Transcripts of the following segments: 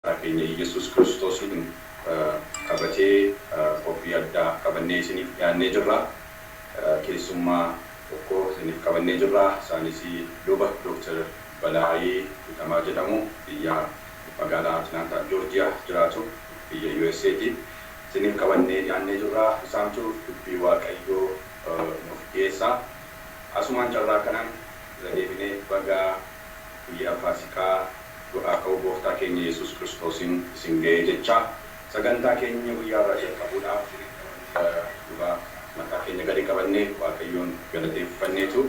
Keenya Yesuus Kiristoosiin qabatee qophii addaa qabannee isiniif dhiyaannee jirra. Keessummaa tokko isiniif qabannee jirra. Isaanis luba Dooktar Balaayii Guutamaa jedhamu, biyya magaalaa Atlaantaa, Joorjiyaa jiraatu, biyya USAti. Isiniif qabannee dhiyaannee jirra. Isaantu dubbii Waaqayyoo nuuf dhiyeessa. Asumaan carraa kanaan irra deebinee bagaa guyyaa Faasikaa du'aa ka'uu Gooftaa keenya Yesuus Kiristoosiin isin ga'ee jecha sagantaa keenya guyyaa irraa jalqabuudhaaf dhugaa mataa keenya gadi qabannee Waaqayyoon galateeffanneetu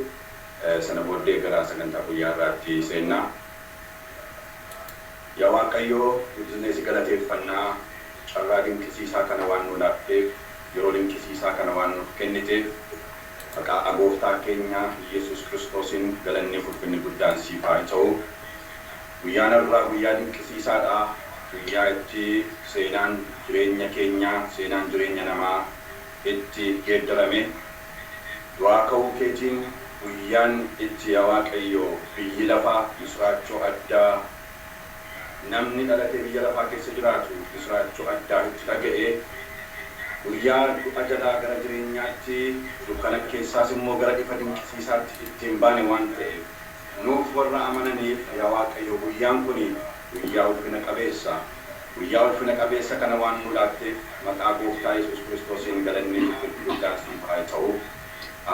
sana booddee gara sagantaa guyyaa irraatti seennaa. Yaa Waaqayyoo, guddisnee si galateeffannaa, carraa dinqisiisaa kana waan nu laatteef, yeroo dinqisiisaa kana waan nuuf kenniteef, maqaa Gooftaa keenya Yesuus Kiristoosiin galanni ulfinni guddaan siif haa ta'u. Guyyaan har'aa guyyaa dinqisiisaadha. Guyyaa itti seenaan jireenya keenyaa, seenaan jireenya namaa itti geeddarame. Du'aa ka'uu keetiin guyyaan itti, yaa Waaqayyo, biyyi lafaa misraachoo addaa, namni dhalatee biyya lafaa keessa jiraatu misraachoo addaa itti dhaga'e. Guyyaa du'a jalaa gara jireenyaatti, dukkana keessaas immoo gara ifa dinqisiisaatti ittiin baane waan ta'eef, nuuf warra amananiif, yaa Waaqayyo, guyyaan kun guyyaa ulfina qabeessa. Guyyaa ulfina qabeessa kana waan nu laatteef, maqaa Gooftaa Yesuus Kiristoosiin galanni guddaan siif haa ta'u.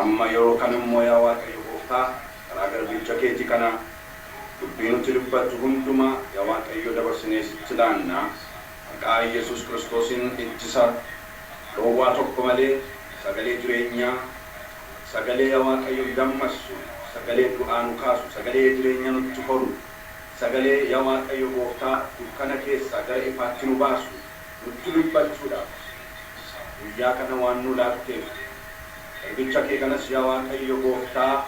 Amma yeroo kan immoo, yaa Waaqayyo Gooftaa, karaa garbicha keetii kana dubbii nutti dubbattu hundumaa, yaa Waaqayyo, dabarsinee sitti laanna. Maqaa Yesuus Kiristoosiin ittisa dhoowwaa tokko malee sagalee jireenyaa, sagalee, yaa Waaqayyo, dammassu, sagalee du'aa nu kaasu, sagalee jireenya nutti horu, sagalee, yaa Waaqayyo Gooftaa, dukkana keessaa gara ifaatti nu baasu nutti dubbachuudhaaf guyyaa kana waan nu laatteef, garbicha kee kanas, yaa Waaqayyo Gooftaa,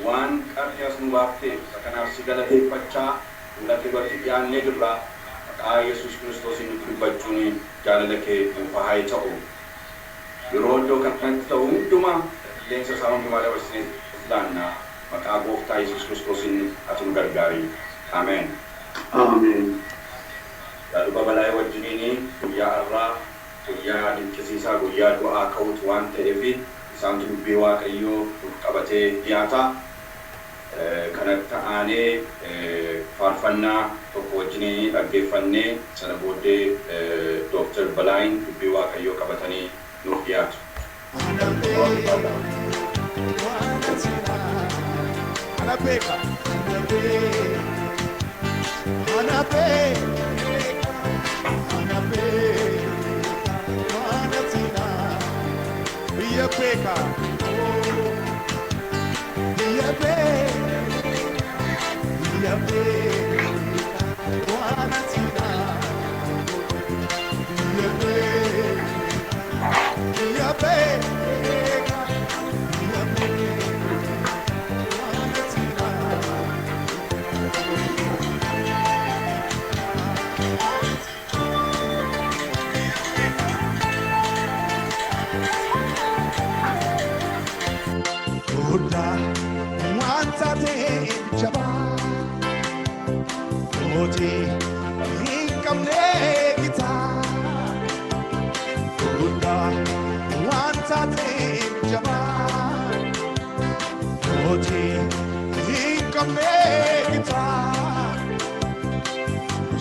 waan qabde as nu baafteef, isa kanaaf si galateeffachaa fuula kee duratti dhiyaannee jirra. Maqaa Yesuus Kiristoosiin nutti dubbachuun jaalala kee nuuf haa ta'u. Yeroo iddoo kanatti ta'u hundumaa, qilleensa isaa hundumaa dabarsinee laanna. Maqaa Gooftaa Yesuus Kiristoosiin ati nu gargaari. Ameen. Ameen. Yaa Luba Balaayee, wajjiniin guyyaa har'aa guyyaa dinqisiisaa, guyyaa du'aa ka'uutu waan ta'eef, isaantu dubbii Waaqayyoo nuuf qabatee dhiyaata. Kanatti aanee faarfannaa tokko wajjiniin dhaggeeffannee, sana booddee Dooktar Balaayin dubbii Waaqayyoo qabatanii nuuf dhiyaatu. Ana beeka. Ana beeka. Ana beeka. Ana tina. Biyya beeka. Biyya beeka. Biyya beeka. Ana tina. Biyya beeka. Biyya beeka. Biyya beeka. Ana tina. Guddaa waan taateef, jabaa mootii hin qabne gitaa. Guddaa waan taateef, jabaa mootii hin qabne gitaa.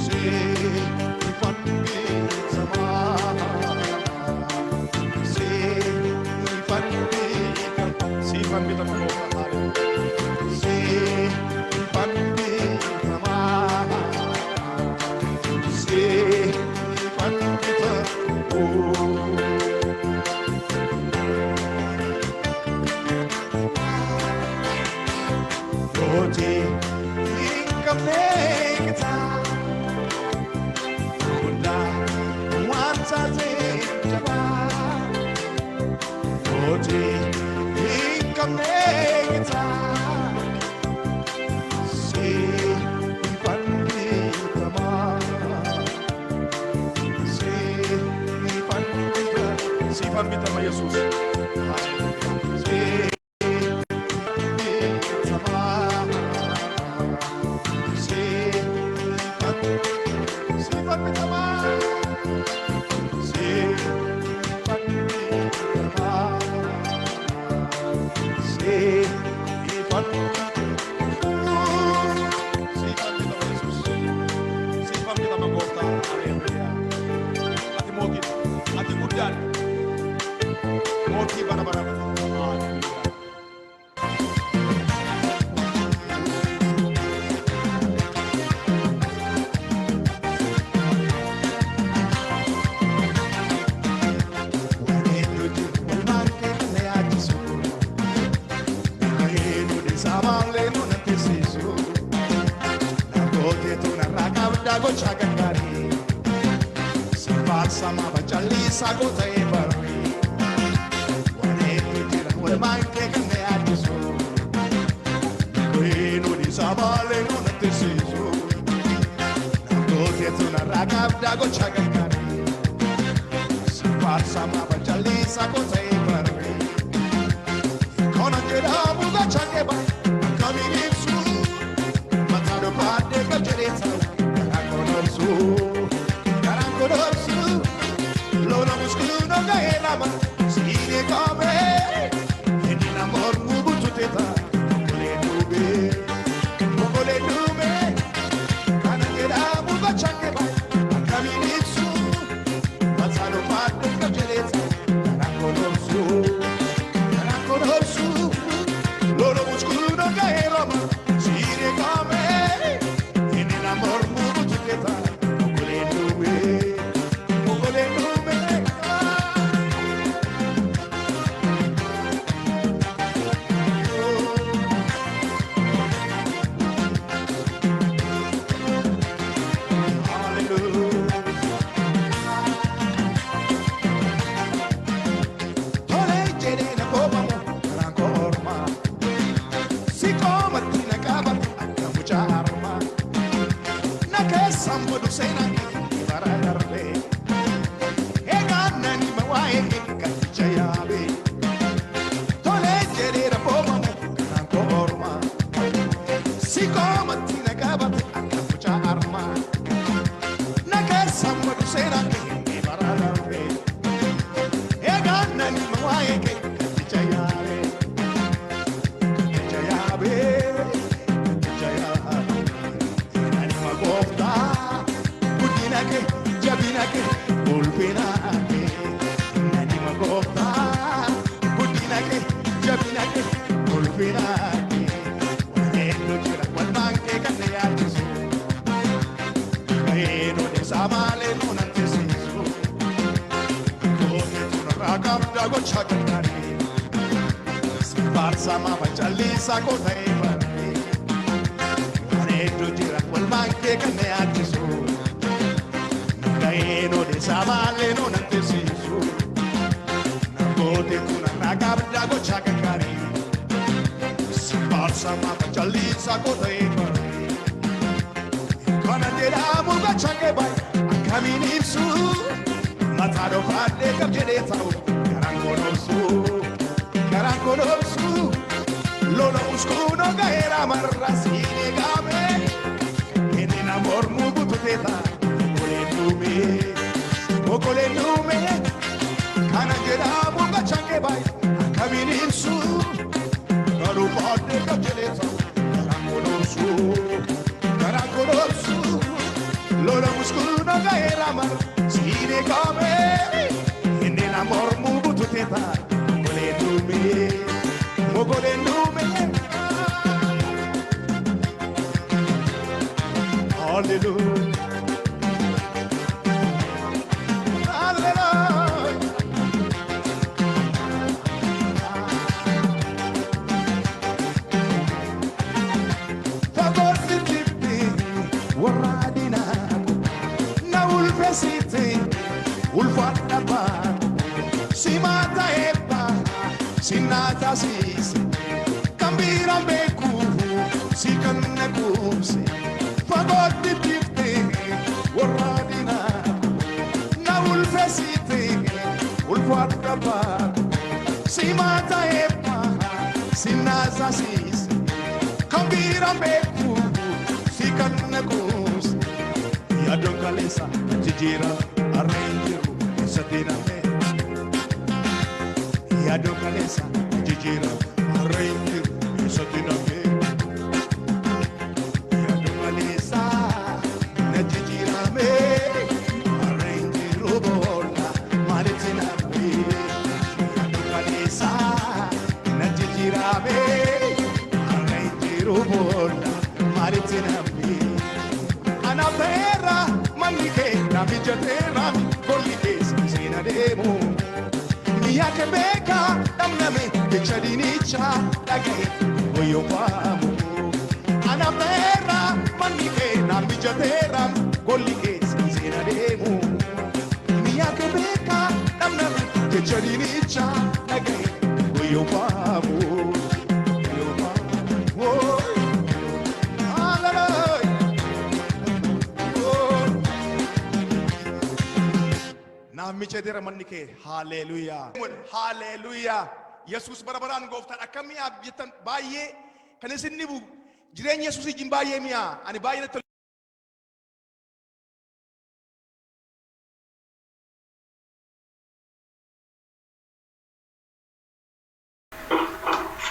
Siifan beekamaa. Siifan beekamaa. Siifan bitama, Gooftaa. Siifan beekamaa. Siifan bitama. Mootii hin qabne gitaa. Guddaa waan taateef, jabaa mootii hin qabne gitaa. Siifan beekamaa. Siifan bitama. Siifan bitama, Yesuus. Siifan bitama. Siifan gaggaarii. Si faarsa maaba callisaa goota'ee barri. Waan hedduu jira walumaan kee kan na yaaddisu. Nageen isaa maalee nu nattisiisu. Naantooteetu narraa qabdaa gocha gaggaarii. Si faarsa maaba callisaa goota'ee barri. Kana jedhamu gocha kee akkamiin ibsu. Mataa dhufaadhee kan jedhee ta'u garaan konoomsu. Garaan konoomsu. Lola muskuuna ga'ee lama siinee qabee. Inni nama mormuu bututee ta'a okolee duubee. Okolee duubee. Kana jedhamu gocha kee akkamiin ibsu. Mataa dhufaadhee kan jedhee ta'u garaan konoomsu. Garaan konoomsu. Lola muskuuna ga'ee lama siinee qabee. Inni nama mormuu bututee ta'a okolee duubee. Okolee duubee. Hallelujah. Tole jedhee na koomamu karaan koo ormaa. Si koomatti na qabatu akka mucaa harmaa. Na keessaan godhu seenaan kee bara darbee. Egaan na nima waa'ee kee gaddicha yaabee. Tole jedhee na koomamu karaan koo ormaa. Si koomatti na qabatu akka mucaa harmaa. Na keessaan godhu seenaan kee bara darbee. Egaan na nima waa'ee kee gaddicha yaabee. Gaddicha yaabee. Gaddicha yaabee. Anima gooftaa guddina kee jabina kee ulfina kee. Anima gooftaa guddina kee jabina kee ulfina kee. Waan hedduu jira walumaan kee kan na yaachisu. Gaheen odeessaa maalee nu nantisiisu. Gooteetu narraa qabdaa gocha gaggaarii. Si faarsa maaba callisaa goota'ee barree. Waan hedduu jira walumaan kee kan na yaachisu. Gaheen odeessaa maalee nu nantisiisu. Gooteetu narraa qabdaa gocha gaggaarii. Si faarsa maaba callisaa goota'ee barree. Kana jedhamu gocha kee akkamiin ibsu. Mataa dhufaadhee qab jedhee ta'u garaan konoomsu. Garaan konoomsu. Lola uskuunoo ga'eera marra siinee gaame. Inni na mormuu bututee ta'a okolee duumee. Okolee duumee. Kana jedhamu gocha kee akkamiin ibsu. Mataa dhufaadhee qab jedhee ta'u garaan konoomsu. Garaan konoomsu. Lola muskuuna ga'eera marra siinee gaame. Inni na mormuu bututee ta'a okolee duumee. Okolee duumee. Hallelujah. Hallelujah. Fagootti jibbi warra diinaa na ulfeessite ulfaadha baatu si maata eebba si naa taasise kan biraan beeku si kan na quubse. Fagootti jibbi warra diinaa na ulfeessite ulfaadha baatu si maata eebba si naa taasise. Kan biraan beeku si kan na quubse. Yaadoon kaleessa jijjiira harreen jiru eessatti nam'e. Yaadoon kaleessa jijjiira harreen jiru eessatti nam'e. Yaadoon kaleessa na jijjiirame harreen jiru boolla maalitti nam'e. Yaadoon kaleessa na jijjiirame harreen jiru boolla maalitti nam'e. Anaafeera manni kee na mijateera golli keessa seen adeemu. Mi'a kee beekaa dhamdhame jecha diinicha dhagahe wayyoo. Anaafeera manni kee na mijateera golli keessa. Jecha diinichaa dhagaye guyyummaamu. Naaf micheeteera manni kee. Haalleluuyaa. Haalleluuyaa. Yesuus bara baraan gooftaan akka mi'aaf jettan baay'ee kan isin dhibu jireenya Yesuus ijin baay'ee mi'aa. Ani baay'ee natti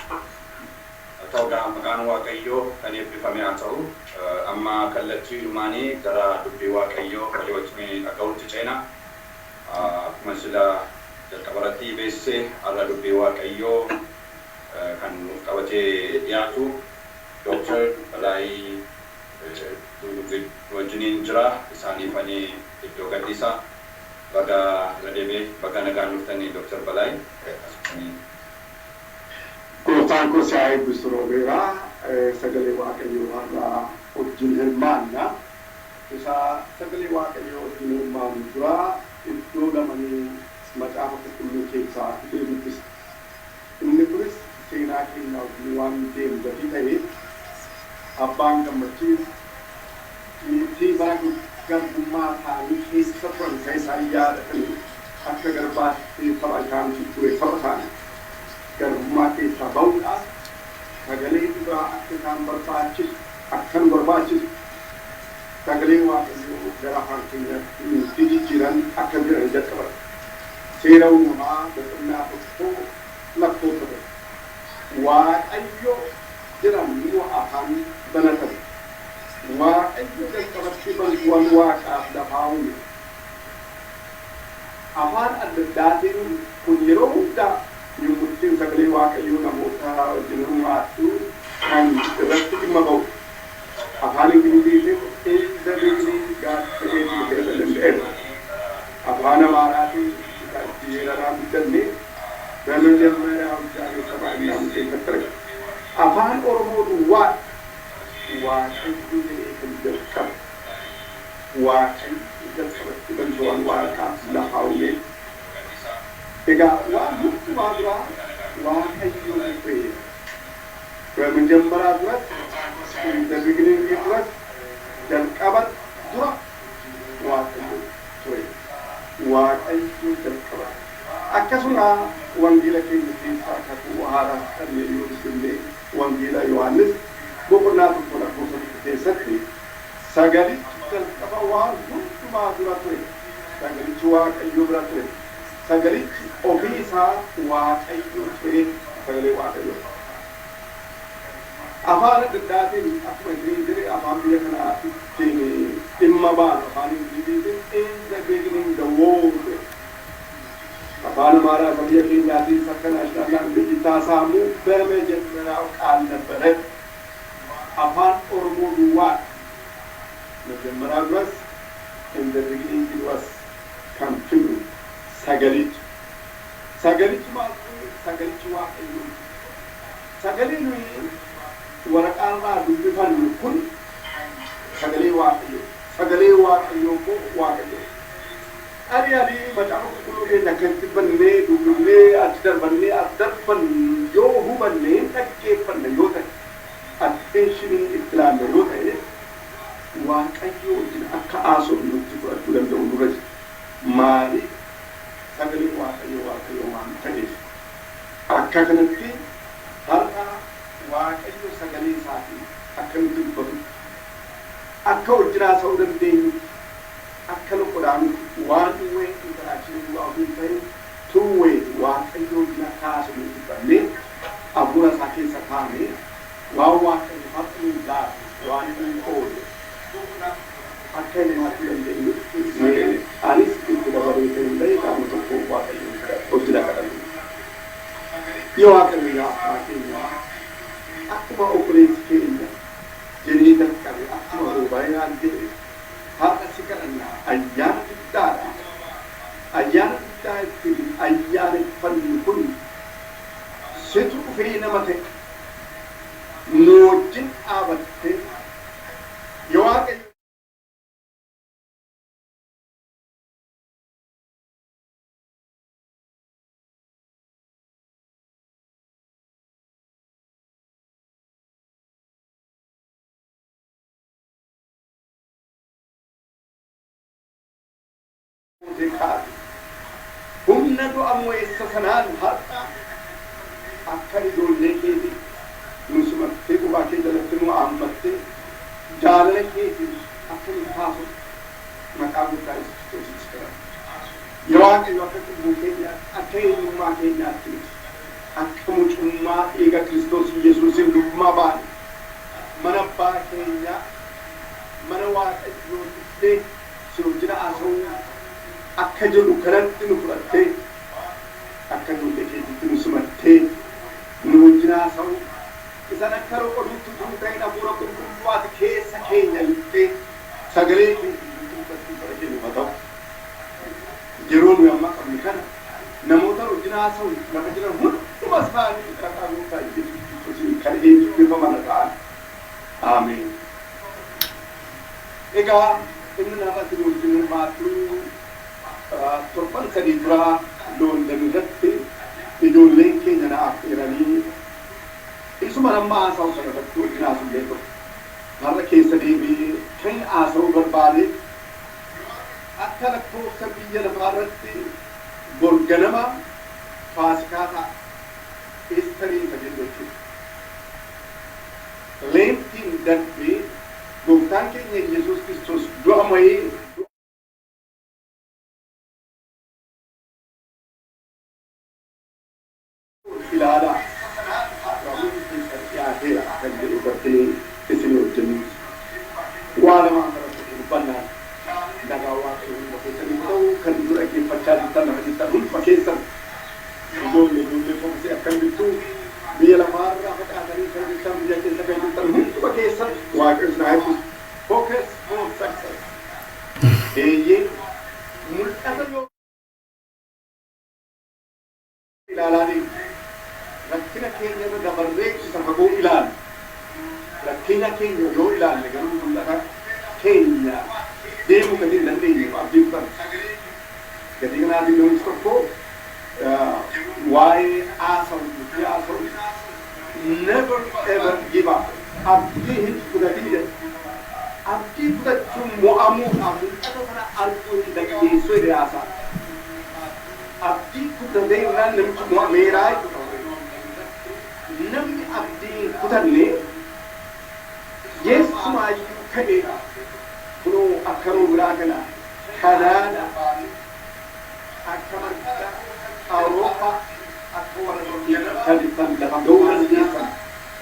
Haa ta'u egaa, maqaan Waaqayyoo kan eebbifame haa ta'u. Amma kallattiidhumaanii gara dubbii Waaqayyoo walii wajjin dhaga'uutti ceena. Akkuma sila jalqaba irratti beeksise, har'a dubbii Waaqayyoo kan nuuf qabatee dhiyaatu Dooktar Balaayii wajjiniin jira. Isaaniif ani iddoo gadhiisa. Baga irra deebi'ee baga nagaan dhuftanii, Dooktar Balaayii. Asumanii. Gooftaan koo si haa eebbisu, Roobeeraa. Sagalee Waaqayyoo har'aa wajjin hirmaanna. Isa sagalee Waaqayyoo wajjin hirmaannu dura iddoo lamanii Macaafa Qulqulluu keessaa isin dubbisa. Inni kunis seenaa keenya wajjin waan deemu gatii ta'eef, abbaan Gammachiis murtii bara garbummaa isaanii keessa turan kan isaan yaadatanii akka garbaatti saba isaaniitu ture, saba isaanii garbummaa keessaa ba'uudhaaf sagalee dhugaa akka isaan barbaachisu, akka nu barbaachisu, sagalee Waaqayyoo gara afaan keenyaatti nutti jijjiiran akka jedhan jalqaban. Seera Uumamaa boqonnaa 1 lakkoofsa 1. Waaqayyo jedhan immoo afaan banatan. Waaqayyo jalqabatti bantiiwwan waaqaaf lafaa uume. Afaan adda addaatiin kun yeroo hundaa yommuu ittiin sagalee Waaqayyoo namoota wajjin hirmaattu kan irratti dhimma ba'u. Afaan Ingiliziitiin "In the beginning God created heaven and earth". Afaan Amaaraatiin isa itti yeeraraan guddanne በመጀመሪያው እግዚአብሔር ሰማይና ምድርን ፈጠረ። Afaan Oromoo duwwaa Waaqayyo jedhee kan jalqabe. Waaqayyo jalqabatti bantiiwwan waaqaaf lafaa uume. Egaa waan hundumaa duraa Waaqayyo ture. በመጀመሪያ duratti, in the beginning duratti, jalqaba dura Waaqayyo ture. Waaqayyo jalqaba. Akkasuma wangeela keenya keessaa Kakuu Haaraa fudhannee yoo dubbifne, Wangeela Yohaannis boqonnaa 1 lakkoofsa 1 keessatti, sagalichi jalqaba waan hundumaa dura ture. Sagalichi Waaqayyo bira ture. Sagalichi ofii isaa Waaqayyo ture, sagalee Waaqayyo. Afaan adda addaatiin akkuma isiniin jedhe, afaan biyya kanaa ittiin dhimma baanu afaan Ingiliziitiin "In the beginning the word". Afaan Amaaraa isa biyya keenyaatiin akka national language taasaamu በመጀመሪያው ቃል ነበረ። Afaan Oromoo duwwaa መጀመሪያ duras, in the beginning duras kan fidu sagalichi. Sagalichi maal ture? Sagalichi Waaqayyoo. Sagalee nuyi waraqaarraa dubbifannu kun sagalee Waaqayyoo. Sagalee Waaqayyoo immoo Waaqayyoo. Ani ani Macaafa Qulqulluu keenya akkasitti bannee dubbifnee achi darbannee as darbannu yoo hubannee dhaggeeffanne yoo ta'e, attentionii itti laanne yoo ta'e, Waaqayyo wajjin akka haasofnutti fudhachuu danda'u nurra jira. Maaliif? Sagalee Waaqayyo Waaqayyo waan ta'eef. Akka kanatti har'a Waaqayyo sagalee isaatiin akka nutti dubbatu, akka wajjin haasa'uu dandeenyu, akka loqodaanutti one way interaction duwwaa osoo hin ta'in two way Waaqayyo wajjin akka haasofnu dubbannee hafuura isaa keessa kaanee waan Waaqayyo har'a nuyi laatu, waan nuyi qoode akka hirmaachuu dandeenyutti anis itti dabalee kan hin ta'e qaama tokko Waaqayyo hojii kadhannu. Yoo Waaqayyo, yaa abbaa keenya, akkuma obboleessi keenya jedhee jalqabe, akkuma Roobaayaan jedhe, har'a si kadhanna ayyaana guddaadha. Ayyaana guddaa ittiin ayyaaneffannu kun situ dhufee nama ta'e nu wajjin dhaabattee yoo Waaqayyo Mootee kaate. Humna du'a mo'eessa sanaan har'a akka ijoollee keetii nu simattee, qubaa kee jalatti nu haammattee, jaalala keetiin akka nu kaasu maqaa Gooftaa Yesuus Kiristoosiin si kadhanna. Yaa Waaqayyo, akka cubbuu keenyaatti, akka eenyummaa keenyaatti miti, akka mucummaa dhiiga Kiristoos Yesuusiin lubummaa baane, mana abbaa keenyaa, mana Waaqayyoo dhuftee si wajjin haasa'uu akka jedhu kanatti nu fudhattee, akka ijoollee keetiitti nu simattee, nu wajjin haasa'uu isan akka roqoduutti utuu hin ta'in, hafuura qulqulluu ati keessa keenya lixxee sagalee keetiin nutti dubbachuu fedha keenya haa ta'u. Yeroo nuyi amma qabnu kana namoota wajjin haasa'u lafa jiran hunduma isaanii maqaa Gooftaa Yesuus Kiristoosiin kan eebbifaman ta'an. Ameen. Egaa inni nafatti nu wajjin hirmaatu torban 3 dura London irratti ijoolleen keenya na affeeranii isuma amma haasa'u sana irratti wajjin haasa'ullee ture. Har'a keessa deebi'ee kan haasa'uu barbaade, akka lakkoofsa biyya lafaa irratti borganama Faasikaa ta'a. Easter isa jennu jechuudha. Leentiin darbee Gooftaan keenya Yesuus Kiristoos du'a mo'ee ilaalaa, rabuun keessan dhiyaateera kan jedhu irratti isin hojjennuuti. Waa lamaan irratti dubbannaan nagaa Waaqayyo hunda keessaniif ta'u. Kan nu dhaggeeffachaa jirtan, lafa jirtan hunduma keessan, ijoollee ijoollee fokkisee akkam jirtu, biyya lafaarraa facaatanii kan jirtan, biyya keessa kan jirtan hunduma keessan Waaqayyo isin haa eebbisu. Focus for success. Eeyyee, mul'ata yoo ilaalaa deemu, rakkina keenya irra dabarree isa fagoo ilaalu. Rakkina keenya yoo ilaalle garuu mul'ata keenya deemuu gadi hin dandeenye, abdii kutanna. Gatii kanaatiin namichi tokko waa'ee haasa'u, dubbii haasa'u, "Never ever give up", abdii hin kutatin jedha. Abdii kutachuun mo'amuudhaan mul'ata sana arguu hin dandeessu jedhee haasa'a. Abdii kutatee innaan namichi mo'ameeraa jechuudha. Namni abdii hin kutanne yeessumaayyuu ka'e, kunoo akka roobiraa kana Kanaada, akka marga Awurooppaa, akka warra dhaggeeffachaa jirtan lafa ga'uu dandeessan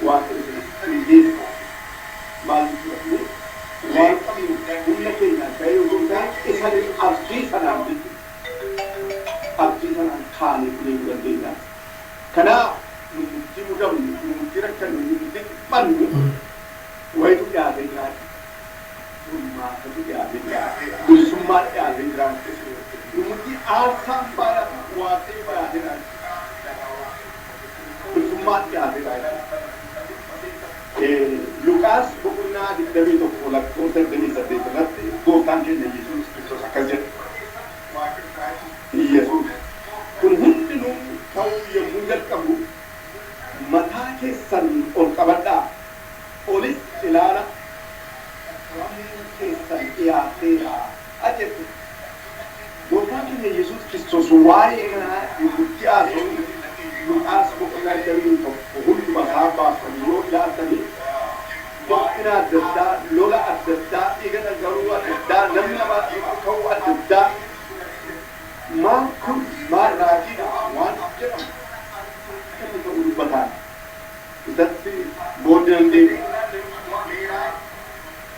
Waaqayyo isin geessa. Maal jechuudha? Waan qabnu humna keenyaan ta'ee utuu hin ta'in isa abdii sanaan jechuudha. Abdii sanaan kaanee deemuu dandeenya. Kanaaf nu murtii mudamnu, nu murtii rakkannu, nu murtii dhiphannu, wayitu dhiyaatee jira. Furmaatatu dhiyaatee jira. Bilisummaa dhiyaatee jira. Nu murtii aarsaan baay'atu Waaqayyo dhiyaatee jira. Bilisummaa dhiyaatee jira. Luqaas boqonnaa 21 lakkoofsa 28 irratti Gooftaan keenya Yesuus Kiristoos akkas jedha. Yesuus, "Kun hundinuu ta'uu yommuu jalqabu mataa keessan ol qabadhaa, olis ilaala, qaqqabamuun keessan dhiyaateera" jedhe. Gooftaan keenya Yesuus Kiristoos waa'ee kanaa yommuu haasa'u, Luqaas boqonnaa 21 hunduma isaa baasanii yoo ilaaltanii, dhiphina adda addaa, lola adda addaa, dhiiga dhangala'uu adda addaa, namni nama ka'uu adda addaa, maal kun maal raajiidha waan jedhamu akka inni ta'uu dubbataan. Isatti booddee nan deebi'a.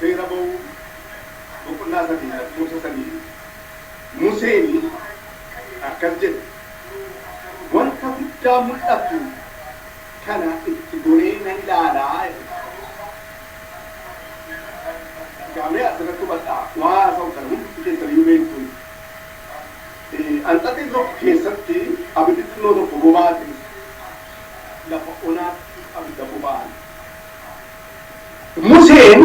Seera Ba'uu boqonnaa 3 lakkoofsa 3, Museen akkas jedhe: "Wanta guddaa mul'atu kana itti goree nan ilaalaa" jedhe. Gaamee asirratti hubadhaa, waa haasa'u kana hundi keessaniyyuu beektu. Anxaxii tokko keessatti abiddi xinnoo tokko bobaate, lafa onaatti abidda boba'an. Museen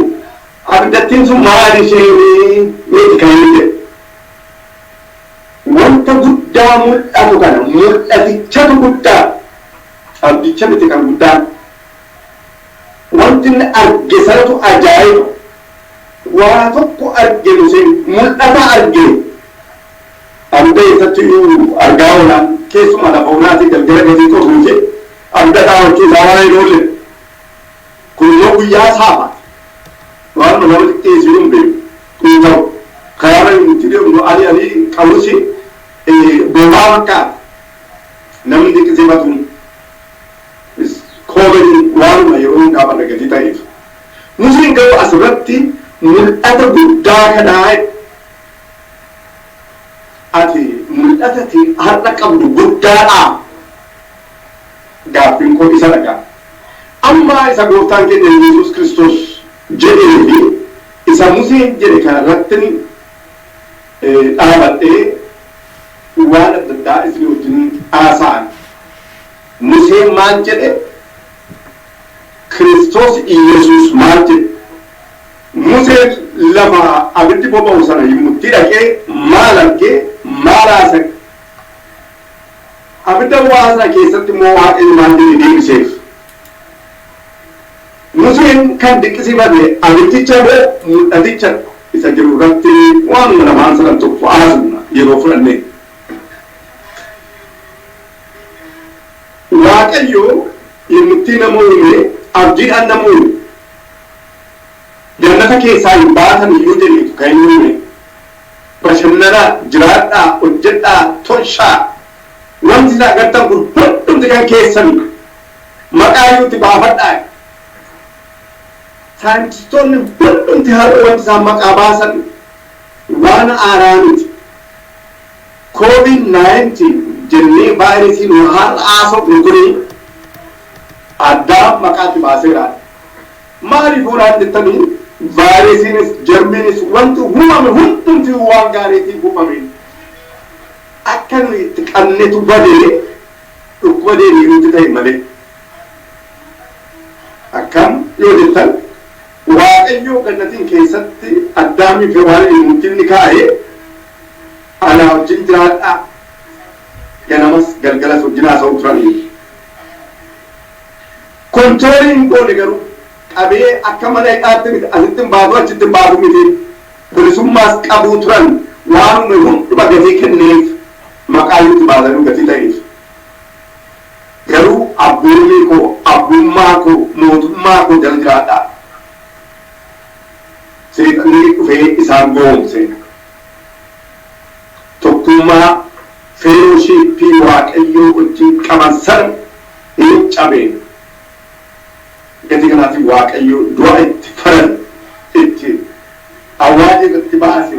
abiddattiin sun maal isheen miti kan inni jedhe. Wanta guddaa mul'atu kana, mul'atichatu guddaa, abdicha miti kan guddaan. Wanti inni arge sanatu ajaa'iba. Waa tokko arge Museen, mul'ata arge. keessatti argaa oolan keessumaa lafa onaatiin galgala gatii qotuufi abidda dhaabachuu isaa waan hin oolle. Kun immoo guyyaa saafaati. Waan nama xiqqeessuu hin beeku. Kun ta'u karaa nuti deemnu ali ali qabus bobaa fakkaata. Namni dinqisiifatuun koobanii waanuma yeroo hundaa barra gatii ta'eef. Museen garuu asirratti mul'ata guddaa kanaa ati mul'ata har'a qabdu guddaadha. Gaaffiin koo isa dhagaa. Amma isa gooftaan keenya Yesuus Kiristoos jedhee fi isa Museen jedhe kanarratti dhaabadhee waan adda addaa isin wajjin haasa'an. Museen maal jedhe? Kiristoos Yesuus maal jedhe? Museen lafa abiddi boba'u sana yommutti dhaqee maal argee maal haasa'e? Abidda boba'aa sana keessatti immoo Waaqayyo maal jedhe deebiseef? Museen kan dinqisiifate abiddicha moo mul'aticha isa jiru irratti waan lamaan sadan tokko haasofna yeroo fudhanne. Waaqayyo yommutti nama uume abdiidhaan nama uume. Jannata keessaa hin baatan iyyuu jedheetu kan inni uume. Bashannanaa, jiraadhaa, hojjedhaa, tolchaa. Wanti isin agartan kun hundumti kan keessani. Maqaa iyyuu itti baafadhaa. Saayintistoonni hundumti har'a wanti isaan maqaa baasan waan haaraa miti. COVID-19 jennee vaayirasii nu har'a haasofnu kuni Addaam maqaatti baaseera. Maaliif holaan jettanii vaayirasiinis jarmiinis wanti uumame hundumti waan gaariitiif uumame. Akka nuyi itti qabnetu badee dhukkuba deebi'ee nutti ta'e malee. Akkam yoo jettan Waaqayyo gannatiin keessatti Addaamii fi Hewaan yommuu inni kaa'e anaa wajjin jiraadhaa ganamas galgalas wajjin haasa'u turanii. Kontiroolii hin goone garuu qabee akka mana hidhaatti miti asitti hin baatu achitti hin baatu miti bilisummaas qabuu turan waan uume hunduma gatii kenneef maqaa itti baasanii gatii ta'eef. Garuu abboommii koo abbummaa koo mootummaa koo jala jiraadhaa. Seexanni dhufee isaan gowwoomse. Tokkummaa feelooshiippii Waaqayyoo wajjin qaban sana hin cabe. Gatii kanaatiif Waaqayyo du'a itti farade, itti awwaaja irratti baase.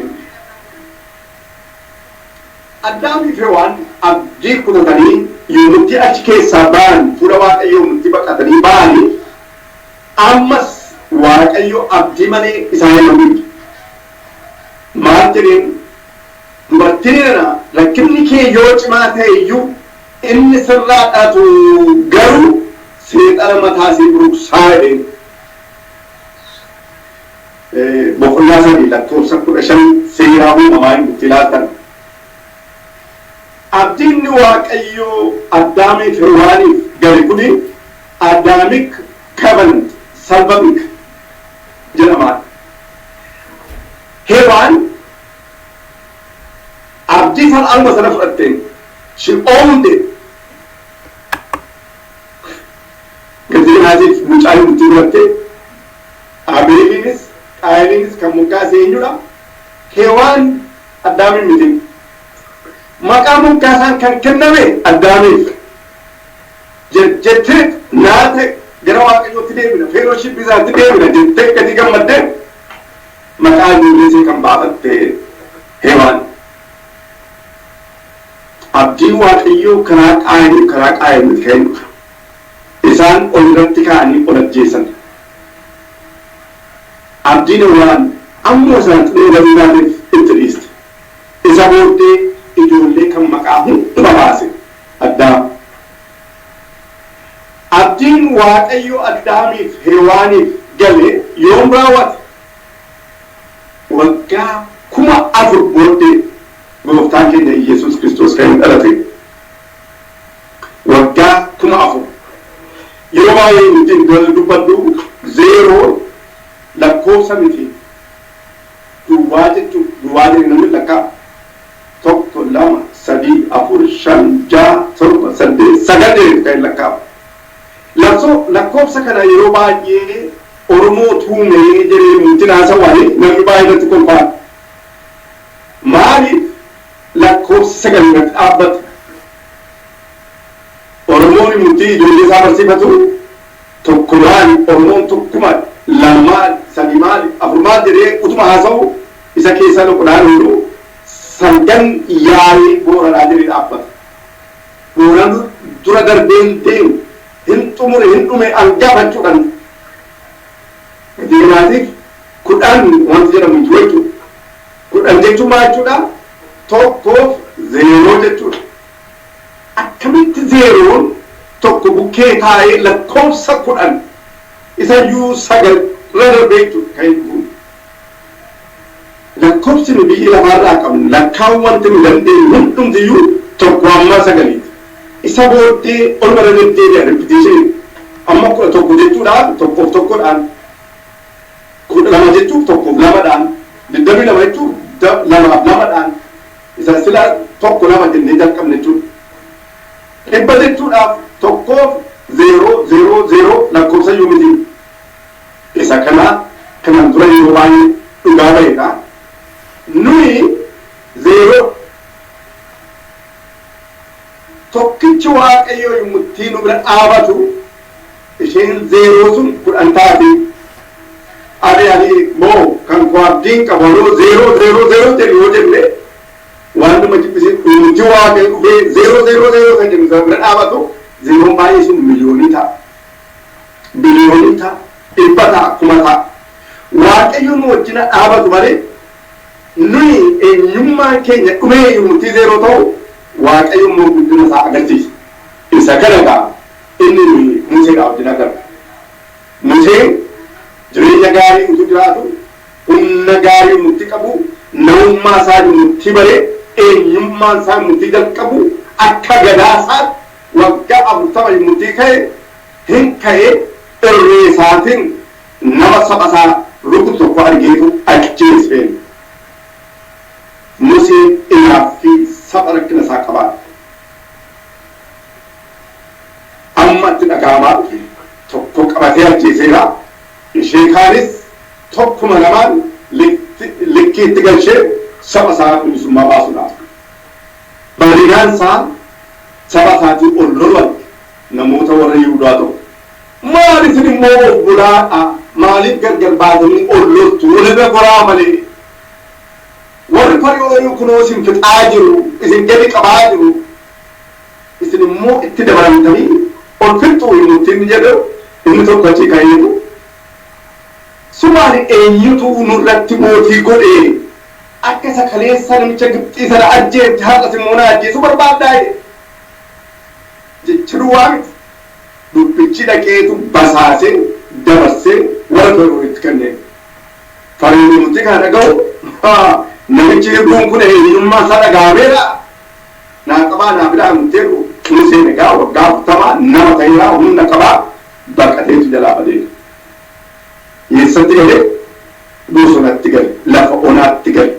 Addaamii fi Hewaan abdii kutatanii yommutti achi keessaa ba'an, fuula Waaqayyoo yommutti baqatanii ba'anii, ammas Waaqayyo abdii malee isaan hin hambifne. Maal jedheen? Dubartiin nana rakkinni kee yoo cimaa ta'e iyyuu inni sirraa dhalatu garuu seexana mataa sii buruqsaa jedheen. Boqonnaa 3 lakkoofsa 15 seeraa uumamaa hin itti ilaaltan. Abdiin Waaqayyo Addaamiif Hewaaniif gale kuni Adamic Covenant Salvamic jedhama. Hewaan abdii sana aluma sana fudhatteen she owned it. Gatii kanaatiif mucaa himutti fudhatte. Abeeliinis Qaayiliinis kan moggaase eenyudha? Hewaan Addaamiin miti. Maqaa moggaasaan kan kenname Addaamiif. Jettee naate gara Waaqayyootti deebina, fellowship isaatti deebina jettee gatii gammaddee maqaa ijoollee ishee kan baafatte Hewaan. Abdiin Waaqayyoo karaa Qaayiliif karaa Qaayil miti kan inni dhufe. Isaan ol irratti ka'anii ol ajjeesan. Abdiin Hewaan ammuma sana xinnoo gatii taateef itti dhiiste. Isa booddee ijoollee kan maqaa hunduma baase Addaam. Abdiin Waaqayyo Addaamiif Hewaaniif gale yoom raawwate? Waggaa 4000 booddee gooftaan keenya Iyyasuus Kiristoos kan inni dhalate. Waggaa 4000. Yeroo baay'ee nuti dubbadhu zeeroo lakkoofsa miti. Duwwaa jechuun duwwaa jedhee namni lakkaa tokko lama sadii jedhetu kan hin lakkaa'amu. Lakkoofsa kana yeroo baay'ee Oromoo tuumee jedhee nuti haasawanii namni baay'ee irratti kolfaadha. Maaliif lakkoofsi 9 irratti dhaabbata? Oromoon nuti ijoollee isaa barsiifatu tokko maali? Oromoon tokkuma lama maali? Sadi maali? Afur maal jedhee utuma haasa'u isa keessaa loqodhaan oolu salgan yaa'ii Booranaa jedhee dhaabbata. Booran dura darbeen deemu hin xumure hin dhume angafachuudhaan Fakkeenyaatiif 10 wanti jedhamu hin jiru jechuudha. 10 jechuun maal jechuudha? Tokkoof zeeroo jechuudha. Akkamitti zeeroon tokko bukkee taa'ee lakkoofsa 10 isayyuu 9 irra darbee jechuudha kan inni dhufu. Lakkoofsi nu biyya lafaarraa qabnu lakkaa'uu wanti nu dandeenyu hundumtiyyuu tokko hamma sagaliiti. Isa booddee oluma irra deddeebi'a repetition. Amma 11 jechuudhaan tokkoof tokkodhaan, 12 jechuuf tokkoof lamadhaan, 22 jechuuf lamaaf lamadhaan, isa sila tokko lama jennee jalqabne jechuudha. 100 jechuudhaaf tokkoof zeeroo zeeroo zeeroo lakkoofsa iyyuu miti. Isa kana kanaan dura yeroo baay'ee dhugaa ba'eedha. Nuyi zeeroo tokkichi Waaqayyoo yommuu nu bira dhaabatu isheen zeeroo sun 10 taati. Ani moo kan koo abdiin qabu anoo zeeroo zeeroo zeeroo jedhu yoo jenne waan nama jibbisiisu nuti Waaqayyo dhufee zeeroo zeeroo zeeroo kan jennu sana bira dhaabatu zeeroon baay'ee sun miliyoonii ta'a. Biliyoonii ta'a. 100 ta'a. 1000 ta'a. Waaqayyo nu wajjin dhaabatu malee nuyi eenyummaan keenya dhumee yommuu zeeroo ta'u Waaqayyo immoo guddina isaa agarsiisa. Isa kana egaa inni nuyi Museedhaa wajjin agarra. Museen jireenya gaarii utuu jiraatu humna gaarii nutti qabu namummaa isaa nutti baree eenyummaan isaa nutti jalqabu akka gadaa isaatti waggaa 40 yommuu ka'e hin ka'e irree isaatiin nama saba isaa rukutu tokko argeetu ajjeese. Museen inaaffii saba rakkina isaa qabaate. Amma itti dhaga'amaa dhufe tokko qabatee ajjeeseera. Ishee kaanis tokkuma lamaan likkiitti galchee saba isaa bilisummaa baasuudhaaf. Barinaan isaa saba isaatii ol lolu arge namoota warra Yihudaa tokko. Maal isin immoo obbolaadha maaliif gargar baatanii ol loltu walirra goraa malee. Warri Fari'oonii kunoo isin fixaa jiru isin gadi qabaa jiru isin immoo itti dabalamtanii ol fixxu yommuu inni jedhu inni tokko achi ka'eetu sumaani eenyutu nurratti mootii godhe akka isa kaleessa namicha Gibxii sana ajjeefte har'as immoo na ajjeesuu barbaaddaa jecha duwwaa miti. Dubbichi dhaqeetu basaasee dabarsee warra Fari'oonitti kenneen. Fari'oon nuti kana dhaga'u namichi hirbuun kun eenyummaa isaa dhaga'ameera. Naa qabaa naa fidaa nutti jedhu Museen egaa waggaa 40 nama ta'eera humna qabaa baqateetu jalaa badeera. Eessatti galee? Bosonatti gale, lafa onaatti gale,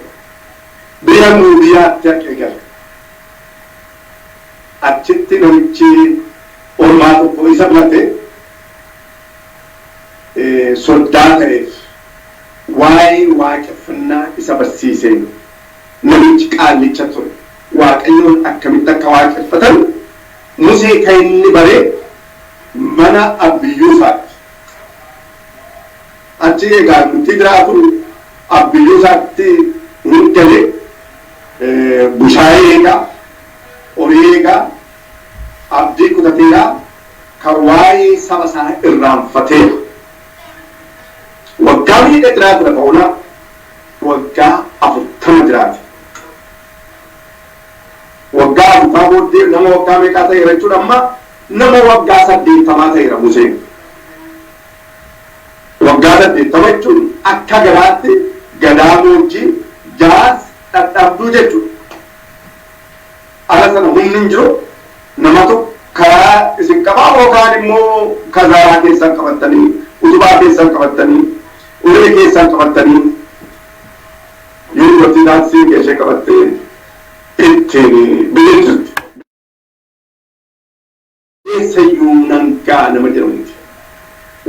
biyya Muubiyaatti haqee gale. Achitti namichi ormaa tokko isa filate soddaa ta'eef waa'ee waaqeffannaa isa barsiiseen. Namichi qaallicha ture. Waaqayyoon akkamitti akka waaqeffatan Musee kan inni bare mana abbiyyuu isaatti. Achi egaa nuti jiraatu abbiyyuu isaatti hin galee bushaayee eegaa, horii eegaa, abdii kutateera kan waa'ee saba isaa irraanfateera. Waggaa meeqa jiraate lafa onaa? Waggaa 40 jiraate. Waggaa 40 booddee nama waggaa meeqaa ta'eera jechuudha amma nama waggaa 80 ta'eera Museen. Waggaa 80 jechuun akka gadaatti gadaa moojjii jaarsa dhadhabduu jechuudha. Ala sana humni hin jiru namatu karaa isin qabaa yookaan immoo kazaaraa keessan qabattanii utubaa keessan qabattanii ulee keessan qabattanii yoo dubartii taate siinqee ishee qabattee ittiin biyya jirti. Eessayyuu nan ga'a nama jedhamu miti.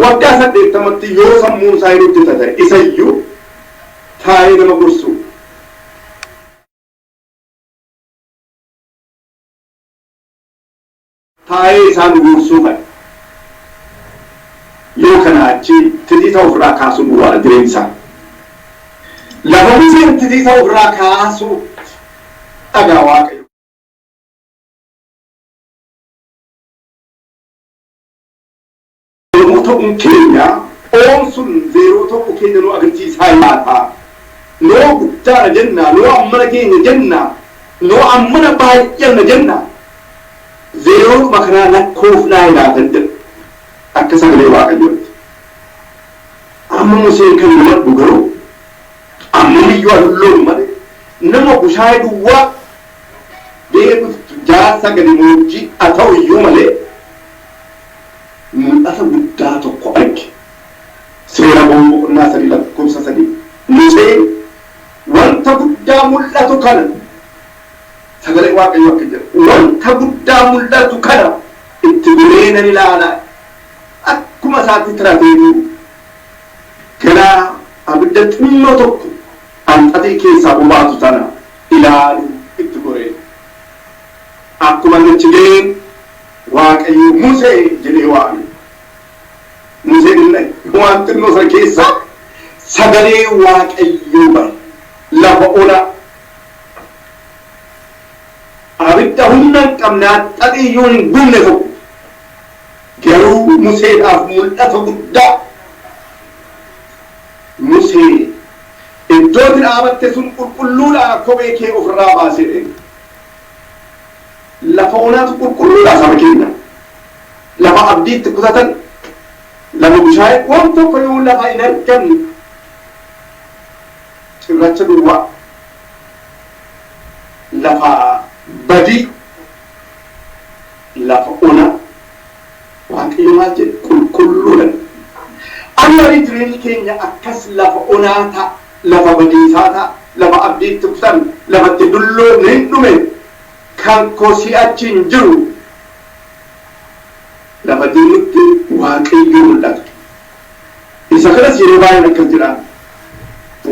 Waggaa 80tti yoo sammuun isaa hin hojjeta ta'e isayyuu taa'ee nama gorsu. Taa'ee isaan gorsuu kana. Yoo kanaa achi titiisa ofirraa kaasuu duwwaadha jireenyi isaa. Lafa Museen titiisa ofirraa kaasuu dhagaa Waaqayyo. Oromoo ta'uun keenya Oon sun zeeroo ta'uu keenya nu agarsiisaa laata? Noo guddaadha jenna, noo ammana geenya jenna, noo ammana baay'anna jenna. Zeeroodhuma kanaa lakkoofnaa laatan jedha. Akka sagalee Waaqayyootti. Amma Museen kan hubadhu garuu ammamiyyuu haa dulloomu malee nama bushaayee duwwaa deebiftu jaarsa gadi-moojjii haa ta'u iyyuu malee mul'ata guddaa tokko arge. Seera Ba'uu boqonnaa 3 lakkoofsa 3 Museen wanta guddaa mul'atu kana sagalee Waaqayyoo akka jedhu wanta guddaa mul'atu kana itti goree nan ilaala akkuma isaatti tirateetu gara abidda xinnoo tokko anxaxii keessaa bobaatu sana ilaalu itti goree. Akkuma inni achi ga'een Waaqayyo Musee jedhee waame. Museen hin dha'e. Waan xinnoo sana keessaa sagalee Waaqayyoo ba'e. Lafa onaa. Abidda humna hin qabne haxxaxii iyyuu hin gubne tokko. Garuu Museedhaaf mul'ata guddaa. Musee iddoo ati dhaabatte sun qulqulluudha kophee kee ofirraa baasi jedheen. Lafa onaatu qulqulluudha saba keenya. Lafa abdii itti kutatan, lafa bushaayee waan tokko yoo lafa hin arganne cirracha duwwaa, lafa badii, lafa onaa. Waaqayyo maal jedhe? Qulqulluudha. Amma jireenyi keenya akkas lafa onaa ta'a, lafa badiisaa ta'a, lafa abdii itti kutan, lafa itti dulloomne hin dhume, kan koo si'achi hin jiru. Lafa jirrutti Waaqayyo mul'ata. Isa kanas yeroo baay'een akkas jedha.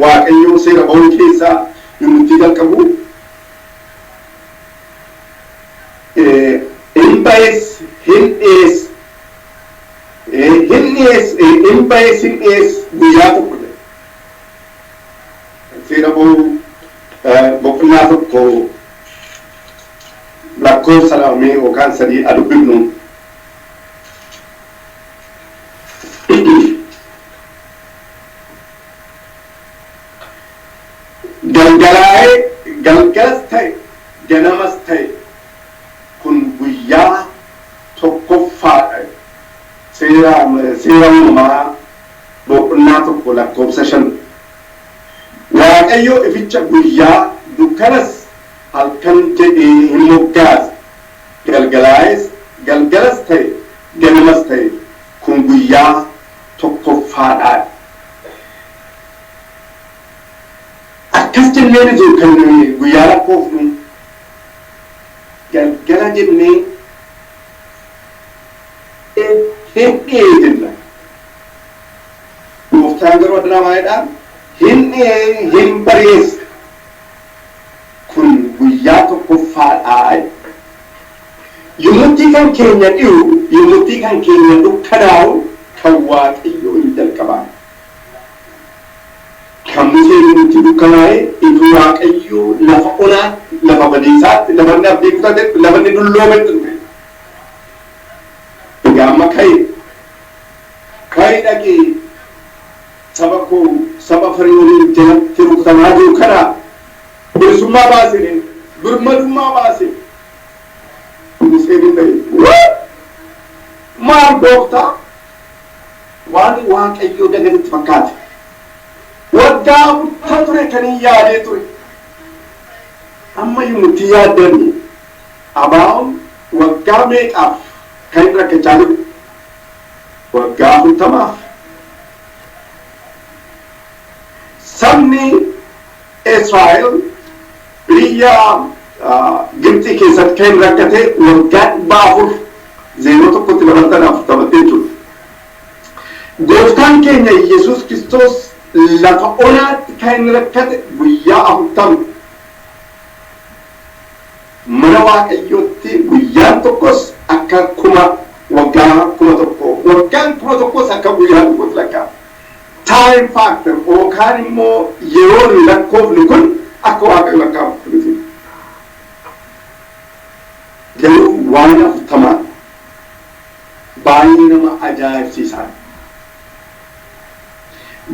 Waaqayyo seera ba'uu keessaa yommuu itti jalqabu hin ba'es hin dhi'ees hin dhi'ees hin ba'es hin dhi'ees guyyaa tokko jedha. Seera ba'uu boqonnaa 1 lakkoofsa 2 mee yookaan 3 haa dubbifnu. Galgalaa'ee galgalas ta'e ganamas ta'e kun guyyaa tokkoffaadha. Seera Seera Uumamaa boqonnaa 1 lakkoofsa 5 Waaqayyo ificha guyyaa, dukkanas halkan jedhee in moggaase, galgalaa'es, galgalas ta'e, ganamas ta'e, kun guyyaa tokkoffaa dha. Akkas jennee nuti kan nuyi guyyaa lakkoofnu, galgala jennee hin dhi'ee jenna. Gooftaan garuu addanaa maal jedhaa? Hin dhi'ee hin bari'es. Kun guyyaa tokkoffaadha jedha. Yommutti kan keenya dhi'u, yommutti kan keenya dukkanaa'u kan Waaqayyoo hin jalqabaa. Kan Musee yommutti dukkanaa'e ifi Waaqayyoo lafa onaatti, lafa badiisaatti, lafa inni abdii kutatetti, lafa inni dulloometti dhufe. Egaa amma ka'i. Ka'i dhaqi saba koo saba Fari'ooniin jalatti rukutamaa jiru kana bilisummaa baasi jedheen. Birmadummaa baasi. Museen hin ta'e. What? Maal gooftaa? Waan Waaqayyoo dagatetti fakkaate. Waggaa 40 ture kan hin yaadee ture. Amma yommuu yaaddani abaa'oon waggaa meeqaaf kan inni rakkachaa jiru? Waggaa 40f. Sabni Israa'el biyya Gibxii keessatti kan inni rakkate waggaa 400. Zeeroo tokkotti dabaltan 40tti jechuudha. Gooftaan keenya Yesuus Kiristoos lafa onaatti kan inni rakkate guyyaa 40. Mana Waaqayyootti guyyaan tokkos akka kuma waggaa 1000, waggaan 1000s akka guyyaa tokkotti lakkaa'ama. Time factor yookaan immoo yeroo nuyi lakkoofnu kun akka Waaqayyo lakkaa'u miti. Garuu waan 40 baay'ee nama ajaa'ibsiisaa.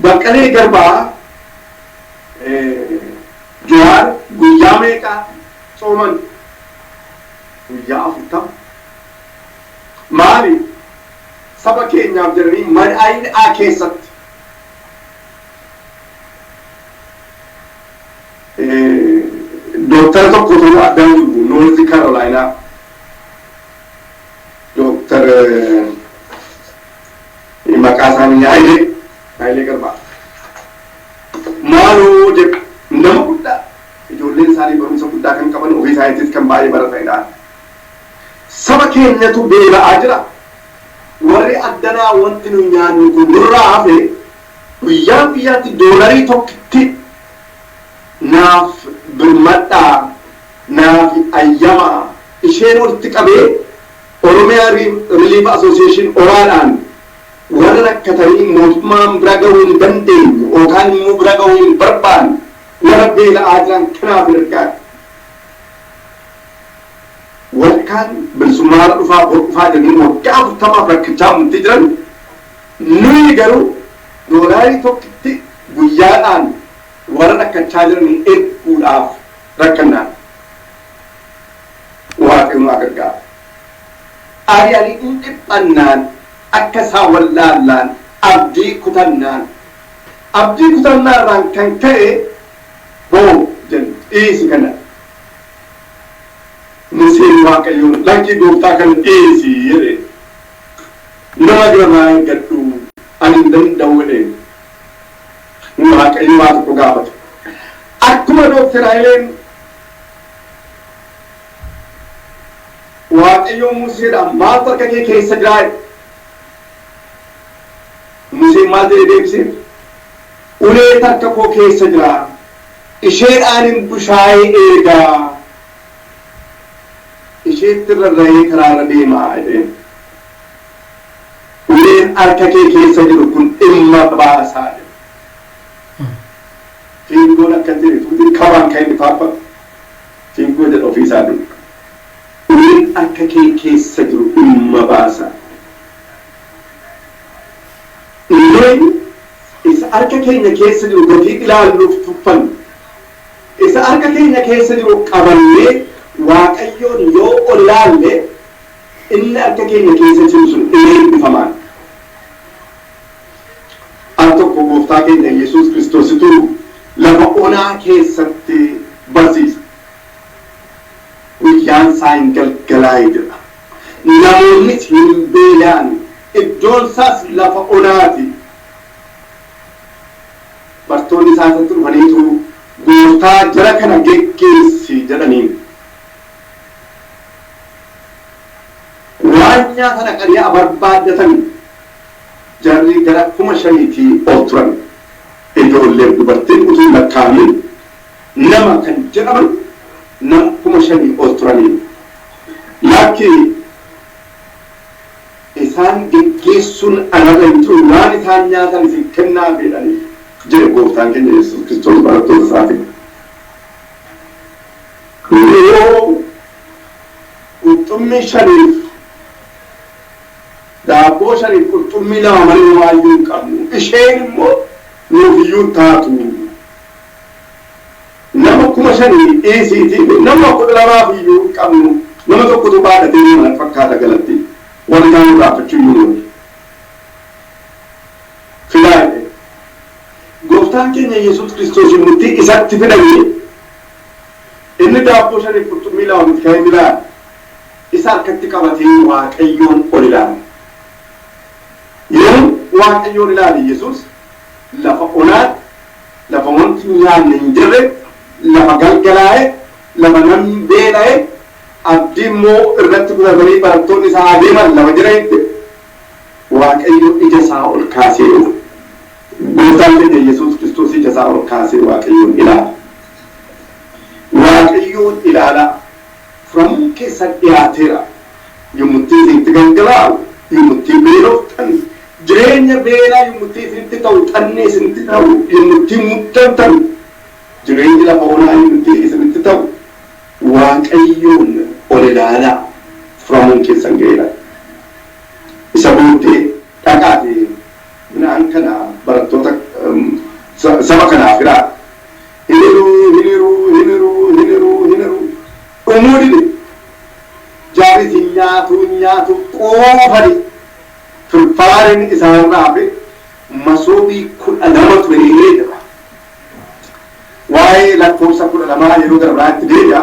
Baqqalee Garbaa, Jawaar guyyaa meeqa sooman? Guyyaa 40. Maali? Saba keenyaaf jedhanii mana hidhaa keessatti. Dooktara tokkotu addaan jiru Noorzi Karoolaayinaa. Dooktar maqaa isaanii Hayilee Garbaa. Maaloo jedhu, nama guddaa, ijoolleen isaanii barumsa guddaa kan qaban, ofii isaaniitis kan baay'ee baratanidha. Saba keenyatu beela'aa jira. Warri addanaa wanti nu nyaannu kun nurraa hafe, guyyaa guyyaatti doolarii tokkitti naaf birmadhaa, naaf ayyamaa, isheen walitti qabee Oromiyaa Relief Association oraadhaan warra rakkatanii mootummaan bira gahuu hin dandeenye yookaan immoo bira gahuu hin barbaanne, warra beela'aa jiran kanaaf ergaa. Warri kaan bilisummaa dhufaa, bor dhufaa jedhanii waggaa 40f rakkachaa murtii jiran, nuyi garuu doolaarii tokkitti guyyaadhaan warra rakkachaa jiranii erguudhaaf rakkannaan. Waaqayyo nu haa gargaaru. Ari'anii in dhiphannaan, akka isaa wallaallaan, abdii kutannaan. Abdii kutannaa irraan kan ka'e boo jenna, dhiisi kana. Museen Waaqayyoon, "Lakkii gooftaa, kana dhiisi," jedhe. "Nama biramaa eeggadhu, ani hin danda'u," jedheen. Waaqayyo waa tokko gaafate. Akkuma Dooktar Hayileen Waaqayyo Museedhaan, "Maaltu harka kee keessa jiraa?" jedhe. Museen maal jedhee deebisee? "Ulee harka koo keessa jira. Isheedhaanin bushaayee eegaa. Isheetti rarra'ee karaarra deemaa," jedheen. Uleen harka kee keessa jiru kun dhimma baasaa jedhe. Fiingoon akkas jedhe tuutiin kabaan kan inni faarfatu. Fiingoo jedha ofii isaatiin. Uleen harka kee keessa jiru dhimma baasa. Nuyi isa harka keenya keessa jiru gatii ilaalluuf tuffannu. Isa harka keenya keessa jiru qabannee Waaqayyoon yoo ol ilaalle, inni harka keenya keessa jiru sun eebbifamaan. Al tokko gooftaa keenya Yesuus Kiristoositu lafa onaa keessatti barsiisa. Guyyaan isaa hin galgalaa'e jedha. Namoonnis hin beela'an. Iddoon isaas lafa onaati. Bartoonni isaa isatti dhufaniitu, "Gooftaa, jara kana geggeessi," jedhaniin. Waan nyaata dhaqanii barbaaddatan, jarri gara 5,000tii ol turan. Ijoolleef dubartiin utuu hin lakkaa'amin nama kan jedhaman nama 5,000 ol turaniin. "Lakki, isaan geggeessuun anarra hin jiru, waan isaan nyaatan isin kennaa jedhanii," jedhe gooftaan keenya Yesuus Kiristoos barattoota isaatiin. Yeroo qurxummii shaniif daabboo shaniif qurxummii lama malee homaayyuu hin qabnu. Isheen immoo nuuf iyyuu hin taatu. Nama 5,000 dhiisiitii nama 12f iyyuu hin qabnu. Nama tokkotu baadhatee deema fakkaata galatti. Warri kaan irraanfachuu iyyuu hin oolu. "Fidaa," jedhee. Gooftaan keenya Yesuus Kiristoos murtii isatti fidanii, inni daabboo shaniif qurxummii lama miti kan inni ilaale. Isa harkatti qabatee Waaqayyoon ol ilaale. Yeroo Waaqayyoon ilaale Yesuus lafa onaatti, lafa wanti nyaanne hin jirre, lafa galgalaa'e, lafa namni beela'e. Abdii immoo irratti kutatanii barattoonni isaa adeeman lafa jiranitti Waaqayyo ija isaa ol kaasee Gooftaan keenya Yesuus Kiristoos ija isaa ol kaasee Waaqayyoon ilaala. Waaqayyoon ilaalaa furamuun keessan dhiyaateera. Yommuttii isinitti gangalaa'u, yommuttii beeloftan, jireenya beelaa yommuttii isinitti ta'u, xannee isinitti ta'u, yommuttii muddamtan, jireenyi lafa onaa yommuttii isinitti ta'u, Waaqayyoon ol ilaalaa furamuun keessan ga'eera. Isa booddee dhaqaatii midhaan kana barattoota saba kanaaf hiraa. Hin hiruu, hin hiruu, hin hiruu, hin hiruu, hin hiruu. Dhumuu dide. Jarris hin nyaatu, hin nyaatu quufani. Firfaarin isaanirraa hafe masoobii 12 ture jedha. Waa'ee lakkoofsa 12 yeroo gara biraatti deebi'a.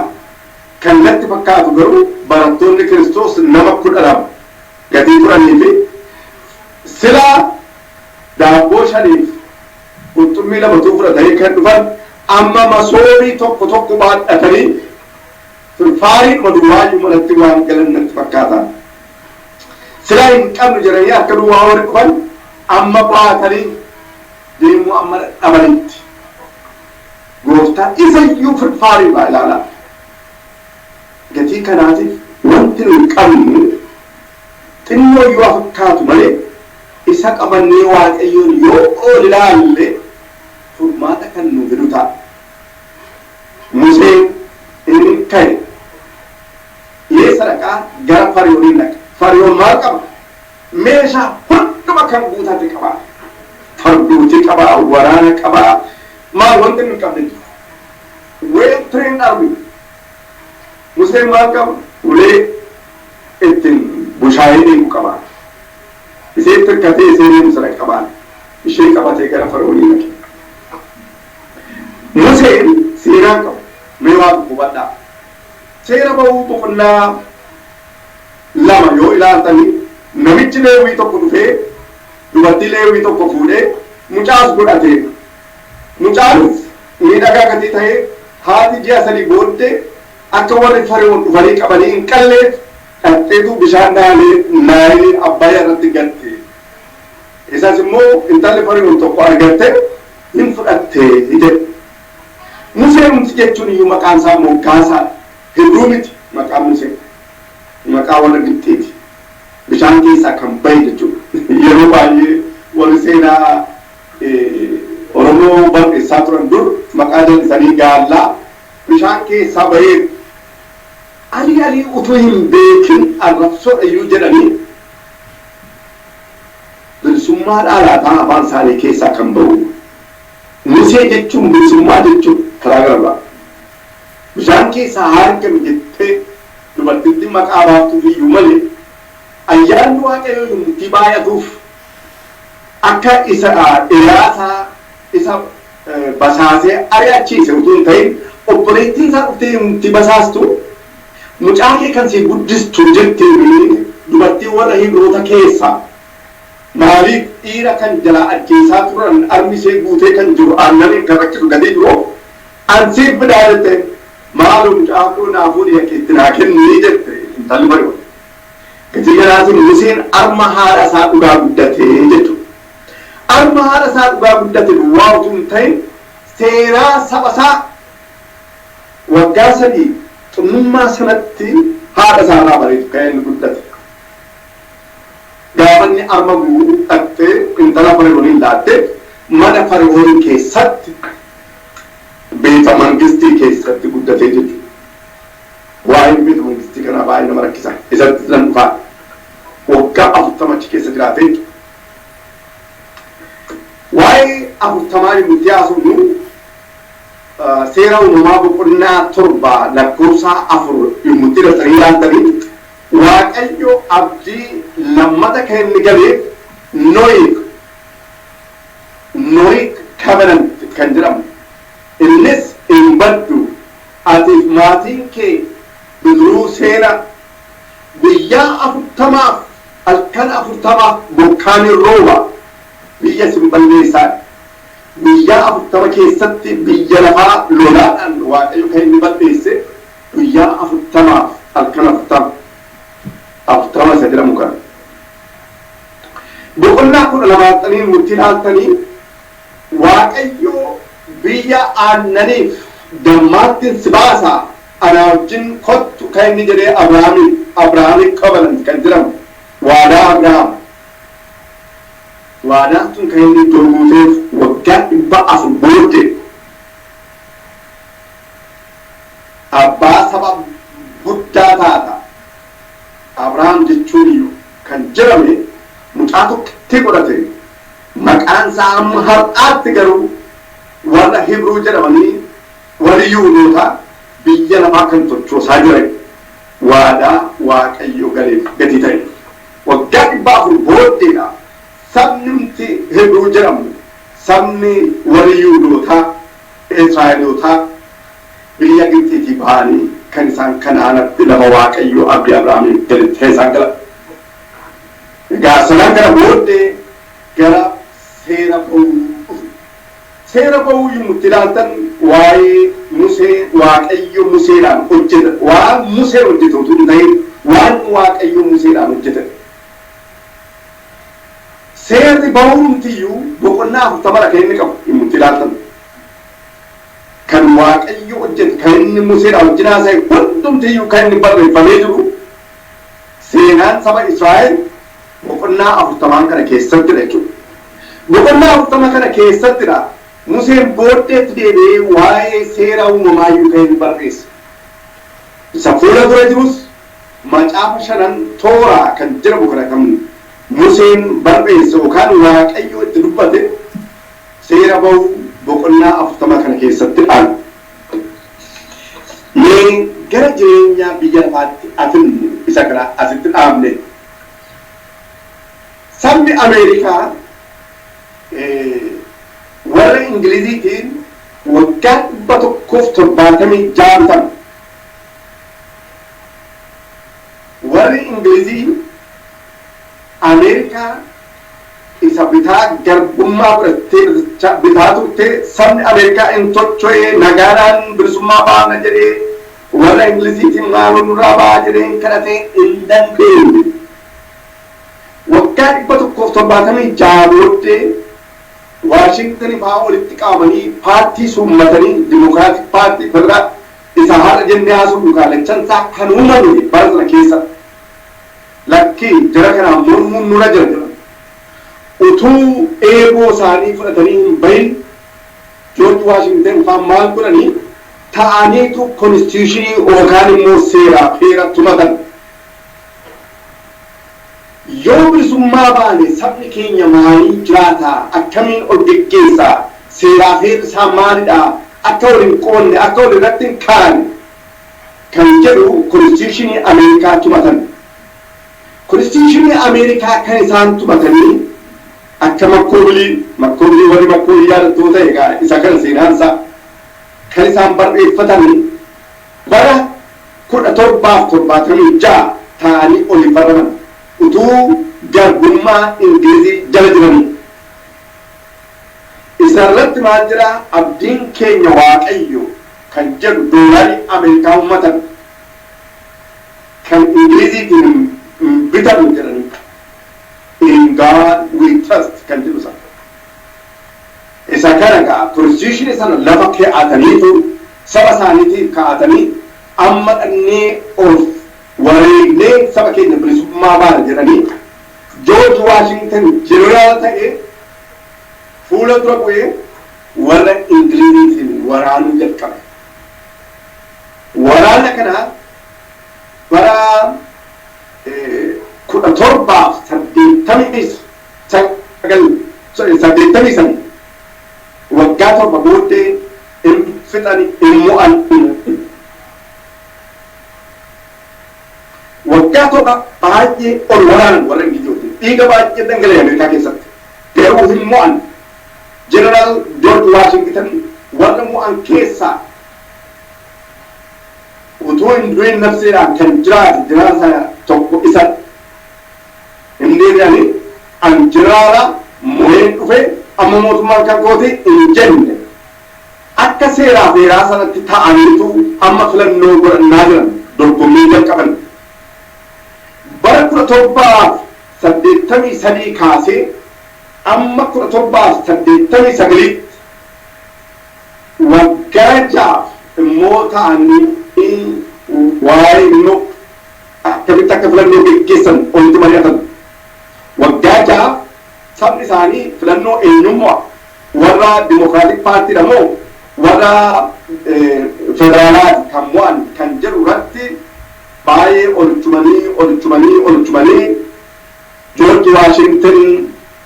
Kan natti fakkaatu garuu barattoonni Kiristoos nama 12 gatii turanii fi silaa daabboo shaniif qurxummii lamatuu fudhatanii kan dhufan amma masoobii tokko tokko baadhatanii firfaariidhuma duwwaayyuu manatti waan galan natti fakkaata. Silaa hin qabnu jedhanii harka duwwaa warri dhufan amma baatanii deemuu amma dadhabanitti. Gooftaa isayyuu firfaariidha ilaalaa. Gatii kanaatiif wanti nuyi qabnu xinnoo yoo fakkaatu malee isa qabannee Waaqayyoon yoo ol ilaalle furmaata kan nu fidu ta'a. Museen inni ka'e eessa dhaqaa? Gara Fariyooniin dhaqa. Fariyoon maal qaba? Meeshaa hunduma kan guutate qaba. Fardootii qaba, waraana qaba. Maal wanti inni hin qabne jiru? Well trained army. Museen maal qaba? Ulee ittiin bushaayee eegu qaba. Ishee hirkatee ishee deemu sana qaba. Ishee qabatee gara Fara'oonii dhaqe. Museen seeraan qabu. Mee waa tokko hubadhaa. Seera Ba'uu boqonnaa 2 yoo ilaaltanii namichi Leewwii tokko dhufee dubartii Leewwii tokko fuudhee mucaas godhate. Mucaanis miidhagaa gatii ta'ee haati ji'a 3 booddee akka warri Fari'oon dhufanii qabanii hin qalleef dhaqxeetu bishaan Naayilii Abbayyaa irratti gatte. Isas immoo intalli Fari'oon tokko argatte hin fudhatte jedhe. Museenumti jechuun iyyuu maqaan isaa moggaasaadha. Hebruu miti maqaan Musee. Maqaa warra Gibxiiti. Bishaan keessaa kan bahe jechuudha. Yeroo baay'ee warri seenaa Oromoo barreessaa turan dur maqaa jal'isanii gaallaa bishaan keessaa bahee alii alii utuu hin beekin arrabsoodha iyyuu jedhanii bilisummaadhaa laataa afaan isaanii keessaa kan bahu. Musee jechuun bilisummaa jechuudha karaa gara biraa. Bishaan keessaa haa argame jettee dubartittiin maqaa baaftuuf iyyuu malee ayyaanni Waaqayyoo yommuu baay'atuuf akka isa Eliyaasaa isa basaasee ari'achiise utuu hin ta'in obboleettiin isaa dhuftee yommuu basaastu mucaa kee kan sii guddistu jettee dubartii warra Hibroota keessaa maaliif dhiira kan jalaa ajjeesaa turan armi ishee guutee kan jiru aannaniin kan rakkisu gatee jiru an siif fidaa jette maaloo mucaa koo naa fuudhii akka itti naa kennii jette intalli Fari'oon. Gatii kanaatiin Museen arma haadha isaa dhugaa guddate jechuudha. Arma haadha isaa dhugaa guddate duwwaa utuu hin ta'in seenaa saba isaa waggaa 3 xinnummaa sanatti haadha isaa irraa bareetu kan inni guddate. Gaafa inni arma gu'u dhaqxee intala Fari'ooniin laattee mana Fari'oonii keessatti beeta mangistii keessatti guddatee jechuudha. Waa'een beeta mangistii kanaa baay'ee nama rakkisa. Isatti nan dhufaa. Waggaa 40 achi keessa jiraatee jechuudha. Waa'ee 40 yommuu itti haasofnu seera uumamaa boqonnaa 7 lakkoofsa 4 yommuu itti dhaqxanii ilaaltanii Waaqayyo abdii lammata kan inni galeef Nohiif Nohic Covenant kan jedhamu. Innis hin baddu atiif maatiin kee bidiruu seenaa guyyaa 40f halkan 40f bokkaan hin rooba biyya isin balleessaa. Guyyaa 40 keessatti biyya lafaa lolaadhaan Waaqayyo kan inni balleesse guyyaa 40f Halkan 40 40 isa jedhamu kana. Boqonnaa 12 nutti ilaaltanii, Waaqayyo biyya aannaniif dammaatti si baasaa, anaa wajjin kottu kan inni jedhee Abrahaamiif, Abrahaamiif Covenant kan jedhamu, waadaa Abrahaam. Waadaan sun kan inni iddoo guuteef waggaa 400 booddee. Abbaa saba guddaa taata Abrahaam jechuun iyyuu kan jedhame mucaa tokkittii godhate. Maqaan isaa hamma har'aatti garuu warra Hibruu jedhamanii warri Yihuudootaa biyya lafaa kan tochoosaa jiran waadaa Waaqayyo galeef gatii ta'e. Waggaa 400 booddeedha sabni Hibruu jedhamu, sabni warri Yihuudootaa, Israa'elootaa biyya Gibxiitii bahanii kan isaan Kanaanatti, lafa Waaqayyo abdii Abrahaamiif galetti kan isaan galan. Egaa sanaan kana booddee gara seera ba'uu dhufu. Seera ba'uu yommuu itti ilaaltan, waa'ee Musee, Waaqayyo Museedhaan hojjeta, waan Museen hojjete utuu hin ta'in waan Waaqayyo Museedhaan hojjete. Seerri ba'uumtiyyuu boqonnaa 40dha kan inni qabu yommuu itti ilaaltan. Kan Waaqayyo hojjete, kan inni Museedhaan wajjin haasa'e hundumtiyyuu kan inni barreeffamee jiru, seenaan saba Israa'el boqonnaa 40n kana keessattidha jechuudha. Boqonnaa 40 kana keessattidha Museen booddeetti deebi'ee waa'ee seera uumamaayyuu kan inni barreesse. Isa fuula dura jirus macaafa shanan Tooraa kan jedhamu kana kan Museen barreesse yookaan Waaqayyo itti dubbate seera ba'uu boqonnaa 40 kana keessatti dhaala. Mee gara jireenya biyya lafaatti afinnu, isa kana asitti dhaabne. Sabni Ameerikaa warra Ingiliziitiin waggaa 176 bitame. Warri Ingilizii Ameerikaa isa bitaa garbummaa fudhattee bitaa turte. Sabni Ameerikaa in tocho'ee, nagaadhaan bilisummaa baana jedhee, warra Ingiliziitiin maaloo nurraa ba'aa jedhee hin kadhatee, hin dandeenye. Waggaa 176 booddee Waashingtani fa'aa walitti qabamanii paartii suummatanii, Democratic Party federal isa har'a jennee haasofnu kaalachansaa kan uumame bara sana keessa. Lakkii, jara kanaan mormuun nurra jira jedhan. Utuu eeboo isaanii fudhatanii hin bahin, George Washington fa'aa maal godhanii ta'aniitu constitutionii yookaan immoo seeraaf heera tumatan. Yoo bilisummaa baane sabni keenya maalii jiraata? Akkamiin ol geggeessa? Seeraaf heerri isaa maalidha? Akka wal hin qoonne, akka wal irratti hin kaane kan jedhu constitutionii Ameerikaa tumatan. Constitutionii Ameerikaa kan isaan tumatanii akka Makkoobilii, warri Makkoobilii yaadattoo ta'e egaa isa kana seenaansaa, kan isaan barreeffatanii bara 1776 ta'anii olii farraman utuu garbummaa Ingilizii jala jiranii. Isa irratti maal jedha? Abdiin keenya Waaqayyo kan jedhu doolarii Ameerikaa uummatan kan Ingiliziitiin hin bitamu jedhanii, "In God we trust" kan jedhu sana. Isa kana gaa constitution sana lafa kaa'ataniitu saba isaaniitiif kaa'atanii, amma dhannee of wareegnee saba keenya bilisummaa baana jedhanii, George Washington jeneraala ta'ee fuula dura bu'ee warra Ingiliziitiin waraanuu jalqabe. Waraana kana bara 1789, 83, waggaa 7 booddee hin fixani, hin mo'an. Waggaa 7 baay'ee ol waraanan warra Ingilizii wajjin. Dhiiga baay'ee dhangala'e Ameerikaa keessatti. Garuu hin mo'an. Jeneraal George Washington warra mo'an keessaa utuu hin du'in nafseedhaan kan jiraate jeneraal sana tokko isa. Hin deebi'anii an jeneraala mo'een dhufe, amma mootummaan kan kooti hin jenne. Akka seeraa heeraa sanatti ta'aniitu amma filannoo godhannaa jiran, dorgommii jalqaban. 1783 kaasee amma 1789tti waggaa 6f immoo ta'anii waa'ee immoo akkamitti akka filannoo geggeessan olitti mari'atan. Waggaa 6f sabni isaanii filannoo eenyummaa warra Democratic Paartiidha moo warra federaalaati kan mo'an kan jedhu irratti baay'ee olchumanii olchumanii olchumanii Joorji Waashington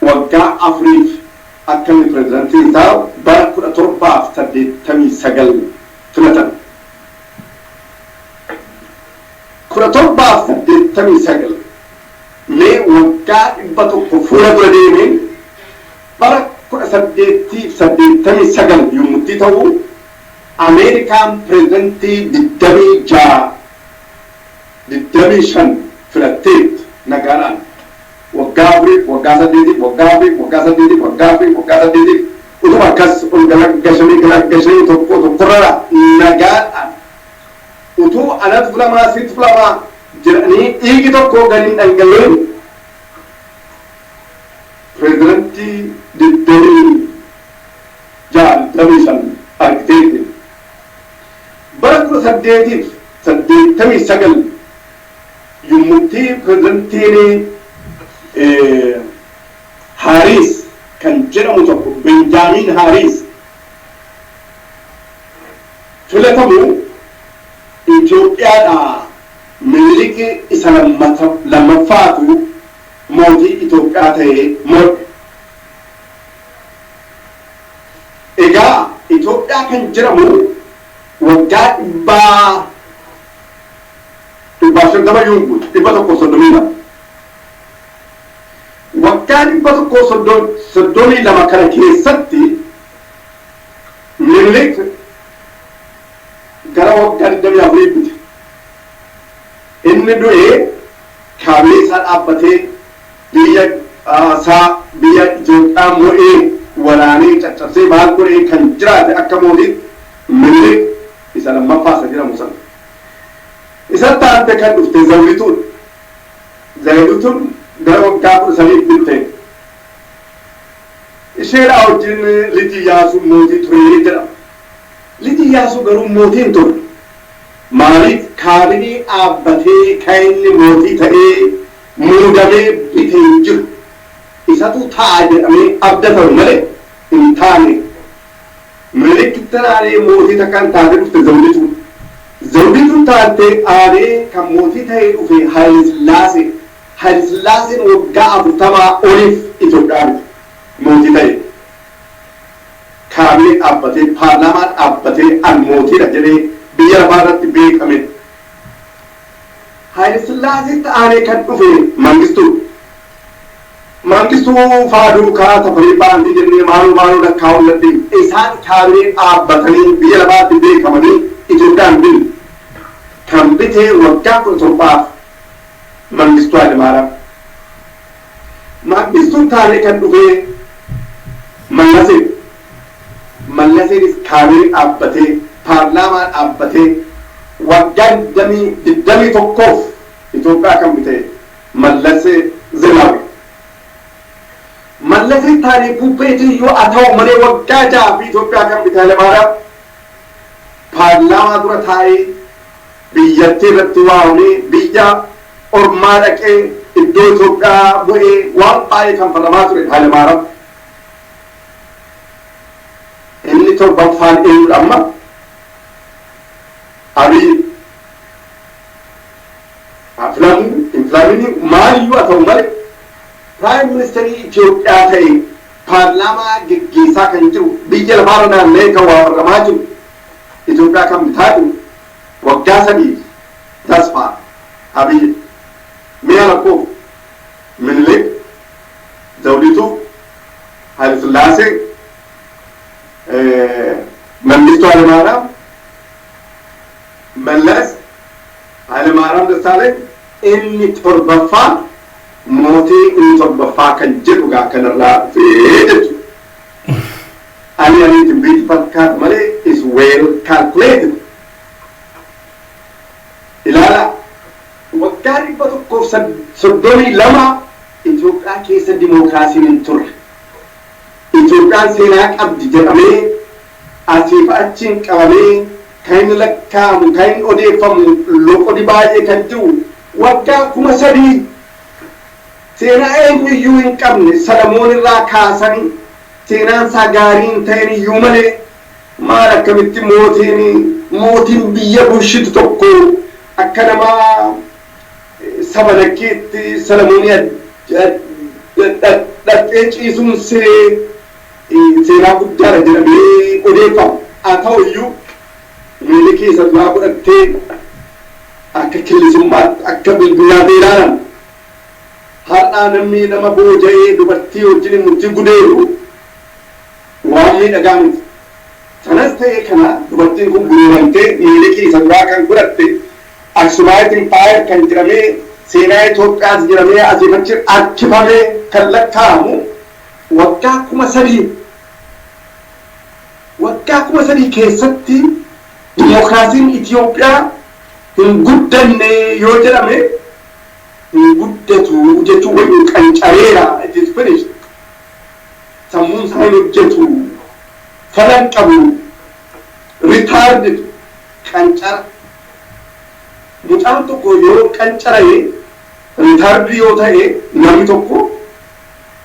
waggaa 4f akka inni pirezidantii isaa bara 1789 filatan. 1789 mee waggaa 100 fuula dura deemee bara 1889 yommuu ta'u, Ameerikaan pirezidantii 26, 25 filatteetti nagaadhaan waggaa 4f, waggaa 8f, waggaa 4f, waggaa 8f, waggaa 4f, waggaa 8f, utuma akkas ol galagashanii galagashanii tokko tokkorra nagaadhaan utuu anatu filamaa situ filamaa jedhanii dhiigi tokko gadi hin dhangala'in pirezidantii 26, 25 argiteetti. Bara 1889 yommutti pirezidantiin Haariis kan jedhamu tokko, Benjaamiin Haariis, filatamu, Itoophiyaadhaa Minilik isa lammaffaatu mootii Itoophiyaa ta'ee mo'e. Egaa Itoophiyaa kan jedhamu waggaa 150 yuun guutu, 132. Waggaa 132 kana keessatti Minilik gara waggaa 24 bite. Inni du'ee kaabinee isaa dhaabbatee biyya isaa, biyya Itoophiyaa mo'ee, waraanee caccabsee maal godhee kan jiraate akka mootiitti Minilik isa lammaffaa isa jedhamu sana. Isatti aante kan dhufte Zawdituudha. Zawdituun gara waggaa 13f bitte. Isheedhaa wajjin Liji Iyyaasuu mootii ture jedhama. Liji Iyyaasuu garuu mootii hin turre. Maaliif? Kaabinee dhaabbatee kan inni mootii ta'ee muudamee bite hin jiru. Isatu ta'a jedhamee abdatamu malee hin taane. Minilik aanee mootii takkaan taatee dhufte Zawdituudha. Zawdituun taatee aanee kan mootii ta'ee dhufe Haayile Sillaasee. Haayile Sillaaseen waggaa 40 oliif Itoophiyaa bite mootii ta'e. Kaabinee dhaabbatee, paarlaamaa dhaabbatee, an mootiidha jedhee biyya lafaa irratti beekame. Haayile Sillaaseetti aanee kan dhufe Mangistuudha. Mangistuu faa duukaa Tafarii Baandii jennee maaloo maaloo lakkaa'uu dandeenya. Isaan kaabinee dhaabbatanii biyya lafaatti beekamanii Itoophiyaan bine. Kan bitee waggaa 17f Mangistuu Hayilemaariyaam. Mangistuun taanee kan dhufe Mallasee. Mallaseenis kaabinee dhaabbatee, paarlaamaa dhaabbatee waggaa 21f Itoophiyaa kan bite Mallasee Zeenaawi. Mallasee taanee bubbeetii yoo haa ta'u malee waggaa 6 fi Itoophiyaa kan bite Hayilemaariyaam paarlaamaa dura taa'ee biyyattii irratti waamamee biyya ormaa dhaqee iddoo Itoophiyaa bu'ee waan baay'ee kan farramaa ture Hayilemaariyaam. Inni torbaffaan eenyudha amma? Abiy. Filamuu hin filamini maaliyyuu haa ta'u malee Prime Ministerii Itoophiyaa ta'e paarlaamaa geggeessaa kan jiru, biyya lafaarra naanna'ee kan waa farramaa jiru, Itoophiyaa kan bitaa jiru waggaa 3f tasfaa Abiy. Mi'a lakkoof Minilik, Zawdituu, Haayile Sillaasee, Mangistuu Hayilemaariyaam, Mallas, Hayilemaariyaam Dassaaleny, inni torbaffaa mootii inni torbaffaa kan jedhu gaa kanarraa dhufee jechuudha. Ani aniitiin biiti fakkaata malee is well calculated. Ilaala, waggaa Waggaa 132 Itoophiyaa keessa dimookiraasiin hin turre. Itoophiyaan seenaa qabdi jedhamee asiif achiin qabamee kan inni lakkaa'amu, kan inni odeeffamu, loqodi baay'ee kan jiru waggaa 3000 seenaa eenyuyyuu hin qabne. Salamoon irraa kaasanii seenaan isaa gaarii hin ta'in iyyuu malee, maal akkamitti mootiin biyya bulchitu tokko akka namaa saba nakkeetti Salamoonii dhaqxee ciisuun see seenaa guddaadha jedhamee odeeffama. Haa ta'u iyyuu, Minilikii isa duraa godhattee akka killisummaatti, akka bilbilaatee ilaalan. Har'aa namni nama booja'ee dubartii wajjin murtii gudeedu waan miidhagaa miti. Sanas ta'e kana, dubartiin kun gudeedamtee Minilikii isa duraa kan godhatte, Aksumite Empire kan jedhamee, seenaa Itoophiyaas jedhamee asiif achi harkifamee kan lakkaa'amu waggaa 3000. Waggaa 3000 keessatti dimookiraasiin Itoophiyaa hin guddanne yoo jedhame, hin guddatu jechuun wayii qancareera, it is finished. Sammuun isaa hin hojjetu, falan qabu, retarded, qancara. Mucaan tokko yoo qancara'e, retarded yoo ta'e, namni tokko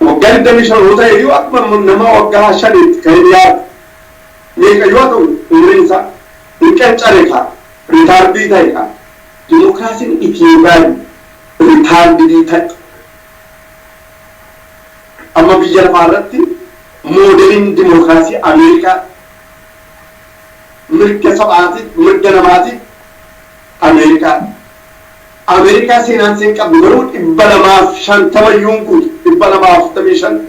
waggaa 25 yoo ta'e yoo akkuma nama waggaa 5tti kan inni yaadu meeqa yoo ta'u umriin isaa hin qancare kaa, retarded ta'e kaa. Dimookiraasiin Itoophiyaa retarded ta'e. Amma biyya lafaa irratti moodeliin dimookiraasii Ameerikaa, mirga sabaatiif, mirga namaatiif Ameerikaa. Ameerikaa seenaan seen qabdu garuu 250 iyyuu hin guutu, 245.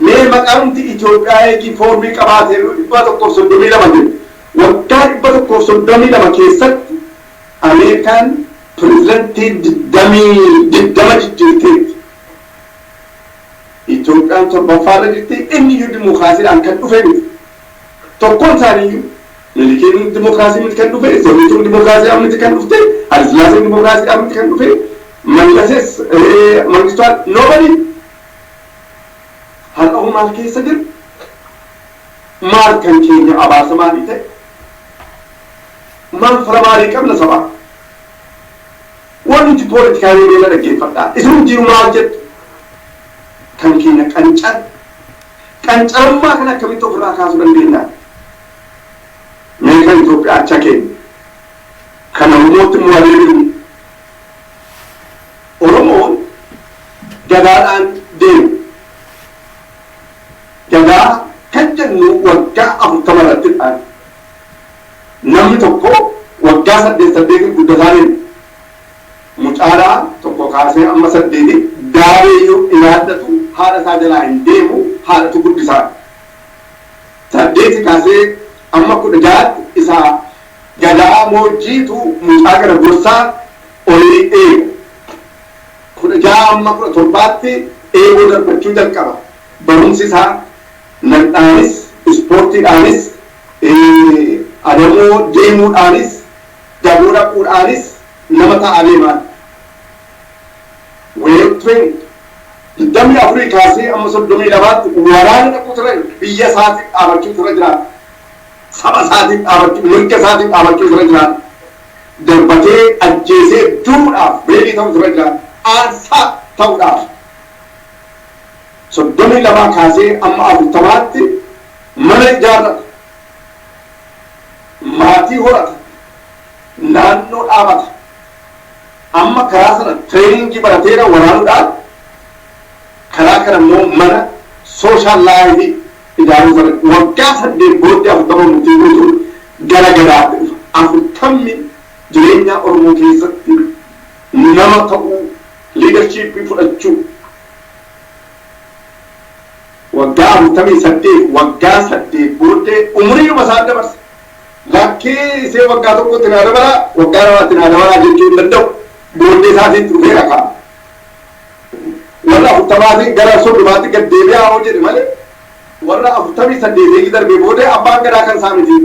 Mee maqaanumti Itoophiyaa eegii foormii qabaatee 132 jiru. Waggaa 132 keessatti Ameerikaan pirezidantii 20 jijjiirteetti. Itoophiyaan torbaffaarra jirti, inni iyyuu dimookiraasiidhaan kan dhufe miti. Tokkoon isaanii iyyuu, Minilikiin dimookiraasii miti kan dhufe, Zawwituun dimookiraasiidhaan miti kan dhufte, Hayilasillaaseen dimookiraasiidhaan miti kan dhufe, Mallases, Mangistuun, nobody. Har'a hoo maal keessa jiru? Maal kan keenya abaarsa maalii ta'e? Maal fala maalii qabna sabaa? Wanti nuti pooletikaalee beela dhaggeeffadhaa. Isin jiru maal jettu? Kan keenya qancara. Qancarummaa kana akkamitti ofirraa kaasuu dandeenya? Mee kan Itoophiyaa acha keenya. Kan Oromootti immoo adeemnu. Oromoon gadaadhaan deema. Gadaa kan jennu waggaa 40 irratti dhaan. Namni tokko waggaa saddeet saddeetiin guddataa deema. Mucaadhaa tokko kaasee amma saddeeti daabeeyyuu ilaaddatu, haadha isaa jalaa hin deemu, haadhatu guddisaa. Saddeeti kaasee amma 16tti isaa gadaa moojjiitu mucaa kana gorsaa olii eega. 16 amma 17tti eegoo darbachuu jalqaba. Barumsi isaa nandhaanis, ispoortiidhaanis, adamoo deemuudhaanis, daboo dhaquudhaanis nama ta'aa deemaa. Well trained. 24 kaasee amma 32tti waraana dhaquu ture, biyya isaatiif dhaabachuu ture jiraata. Saba isaatiif dhaabachuu, mirga isaatiif dhaabachuu ture jiraata. Darbatee ajjeesee duudhaaf ready ta'u ture jiraata. Aarsaa ta'uudhaaf. 32 kaasee amma 40tti mana ijaarrata. Maatii horata. Naannoo dhaabata. Amma karaa sana training barateera waraanuudhaan, karaa kana immoo mana, social life ijaaruu sana. Waggaa 8 booddee 40 murtii guutuun gara gadaatti dhufa. 40ni jireenya Oromoo keessatti nama ta'uu, leadership fudhachuu. Waggaa 48, waggaa 8 booddee umuriidhuma isaan dabarsa. Lakkee isee waggaa tokkotti naa dabalaa, waggaa lamaatti naa dabalaa jechuu hin danda'u. Booddee isaatiitti dhufeera ka'a. Warra 40tiin gara 30tti gad deebi'aa hoo jedhe malee, warra 48 eegi darbee booddee abbaan gadaa kan isaa miti.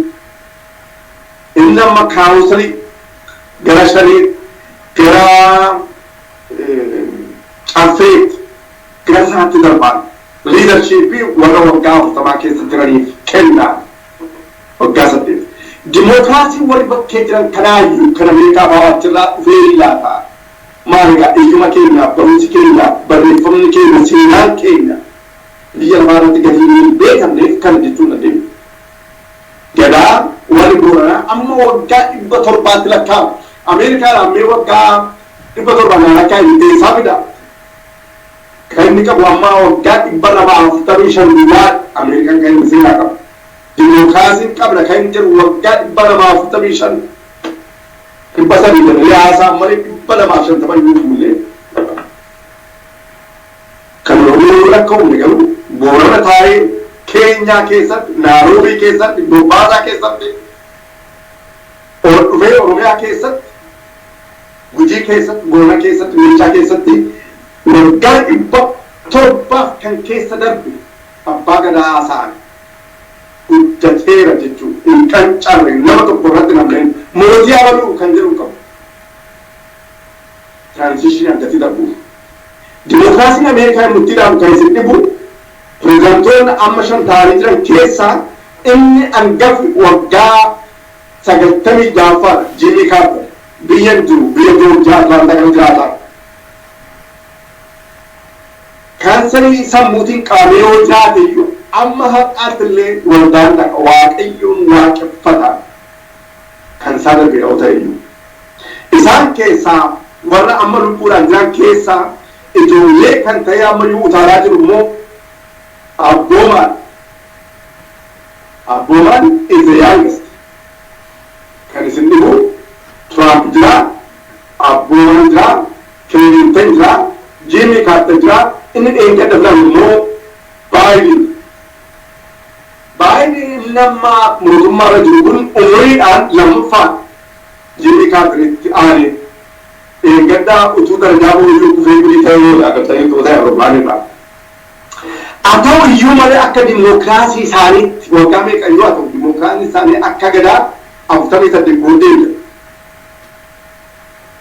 Inni amma council gara shanii Gara caffeetti gara isaatti darbaan leadershipii warra waggaa 40 keessa jiraniif kennaa waggaa 8. Dimookiraasii warri bakkee jiran kanaayyuu kan Ameerikaa fa'aa achirraa dhufee laata? Maal egaa iyyuma keenya, barumsi keenya, barreeffamni keenya, seenaan keenya biyya lafaa irratti gatii hin beekamneef kana jechuun dandeenya. Gadaa warri Booranaa amma waggaa 700tti lakkaa'amu. Ameerikaan ammee waggaa 700 naa lakkaa'e teessaa fida. Kan inni qabu amma waggaa 245 duwwaa Ameerikaan kan inni seenaa qabu. Dimookiraasiin qabna kan inni jedhu waggaa 245, 300 jedhanii haasaa malee 250 iyyuu fuullee. Kan Oromoo lakkaa'umne garuu Boorana taa'ee Keenyaa keessatti, Naaroobii keessatti, Mombaasaa keessatti, ol dhufee Oromiyaa keessatti, Gujii keessatti, Boorana keessatti, Meechaa keessatti waggaa 700f kan keessa darbe abbaa gadaa haasa'an guddateera jechuudha. Hin qancarre, nama tokko irratti namni mootii abaluu kan jedhu qabu. Transition addatti darbuuf. Dimookiraasiin Ameerikaa murtiidhaan kan isin dhibu, pirezidaantoonni amma shan ta'anii jiran keessaa inni hangafi waggaa 96ffaadha, Jimmy Carter. Biyya jiru, biyya Joorjiyaa, Atlaantaa kan jiraata. Kaansarii sammuutiin qabamee yoo jiraate iyyuu amma har'aatti illee waldaan dhaqa, Waaqayyoon waaqeffata, kan isaa darbe yoo ta'e iyyuu. Isaan keessaa warra amma lubbuudhaan jiran keessaa ijoollee kan ta'e ammayyuu utaalaa jiru immoo Abboomaan. Abboomaan is the youngest. Kan isin dhibu Trump jira, Abboomaan jira, Clinton jira, Jimmy Carter jira, inni dheengadda filan immoo Biden. Biden inni amma mootummaarra jiru kun umuriidhaan lammaffaa Jimmy Carteritti aanee. Dheengaddaa utuu darajaa booyyuu kufee gudii ta'ee agartanii ta'uu ta'e awuroopilaanirraa. Haa ta'u iyyuu malee akka dimookiraasii isaaniitti waggaa meeqa iyyuu haa ta'u, dimookiraasiin isaanii akka gadaa 48 booddee jira.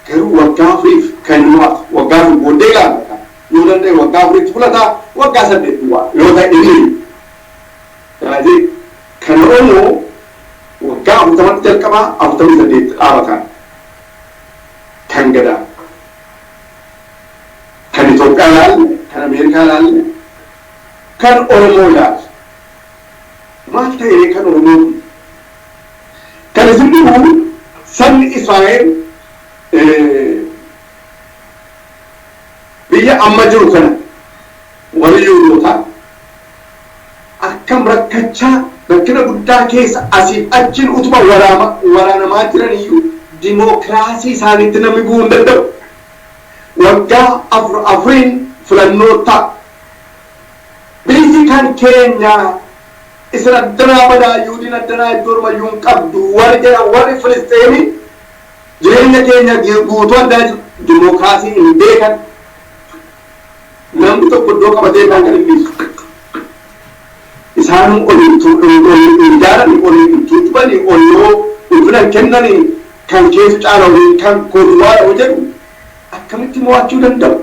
Garuu waggaa 4f kan inni mo'atu waggaa 4 booddee ilaallata. Yoo danda'e waggaa 4tti fudhata, waggaa 8 duwwaa yoo ta'e inni. Kanaafii kan Oromoo waggaa 40tti jalqabaa, 48tti dhaabatan kan gadaa. Kan Itoophiyaa ilaalle, kan Ameerikaa ilaalle, kan Oromoo ilaalle. Maal ta'ee kan Oromoo kun? Kan isin dhibu sabni Israa'el biyya amma jiru kana warri Yihuudootaa akkam rakkachaa, rakkina guddaa keessa asiif achiin utuma waraanamaa jiran iyyuu dimookiraasii isaaniitti namni bu'uu hin danda'u. Waggaa afur afuriin filannoo ta'a. Biyyi kan keenya, isin addanaa badaa, Yihudiin addanaa iddoo ormayyuu hin qabdu warri jedhan, warri Filisxeemii jireenya keenya guutuu addaa jiru, dimookiraasii hin beekan. Namni tokko iddoo qabatee isaan kan hin dhiisu. Isaan ol hin ijaarani, ol hin tutubani, ol yoo ulfina hin kennani, kan keetu caala waliin kan kootu waa yoo jedhu akkamitti mo'achuu danda'u?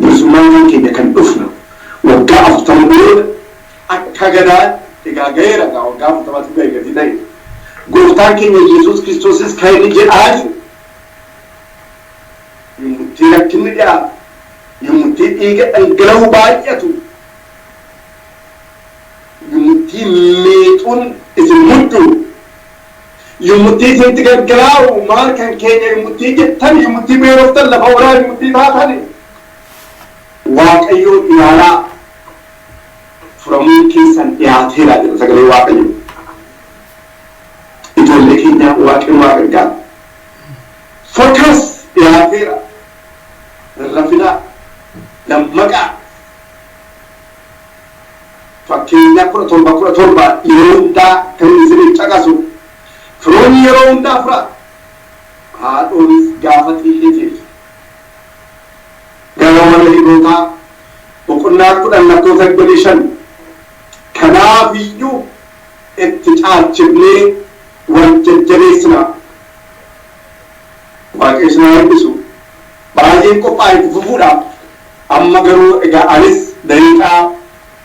Bilisummaan kan keenya kan dhufnu waggaa 40 booda akka gadaatti egaa ga'eera, egaa waggaa 40tu ga'e gatii ta'e. Gooftaan keenya Yesuus Kiristoosis kan inni jedhaa jiru, yommuu rakkinni dhiyaatu, yommuu dhiiga dhangala'uu baay'atu, yommuu meexuun isin muddu, yommuu isinitti gargaraa'u, maal kan keenya yommuu jettan, yommuu beeloftan, lafa oraa yommuu taatan, Waaqayyoon ilaalaa, furamuun keessan dhiyaateera jedha sagalee Waaqayyoo. Ijoollee keenya Waaqayyo waa gargaara. Focus, dhiyaateera. Rafinaa, dammaqaa. Fakkeenya 17:17 yeroo hundaa kan isiniif caqasu, firoonni yeroo hundaa fura. Haadhoonis gaafa xiiqii teessu. Gara warra Ibrootaa boqonnaa 10 lakkoofsa 25, kanaaf iyyuu itti caalchifnee wal jajjabeessinaa. Waaqayyo isin haa eebbisu. Baay'een qophaa'e itti fufuudhaaf. Amma garuu egaa anis daqiiqaa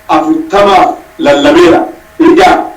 40f lallabeera. Egaa.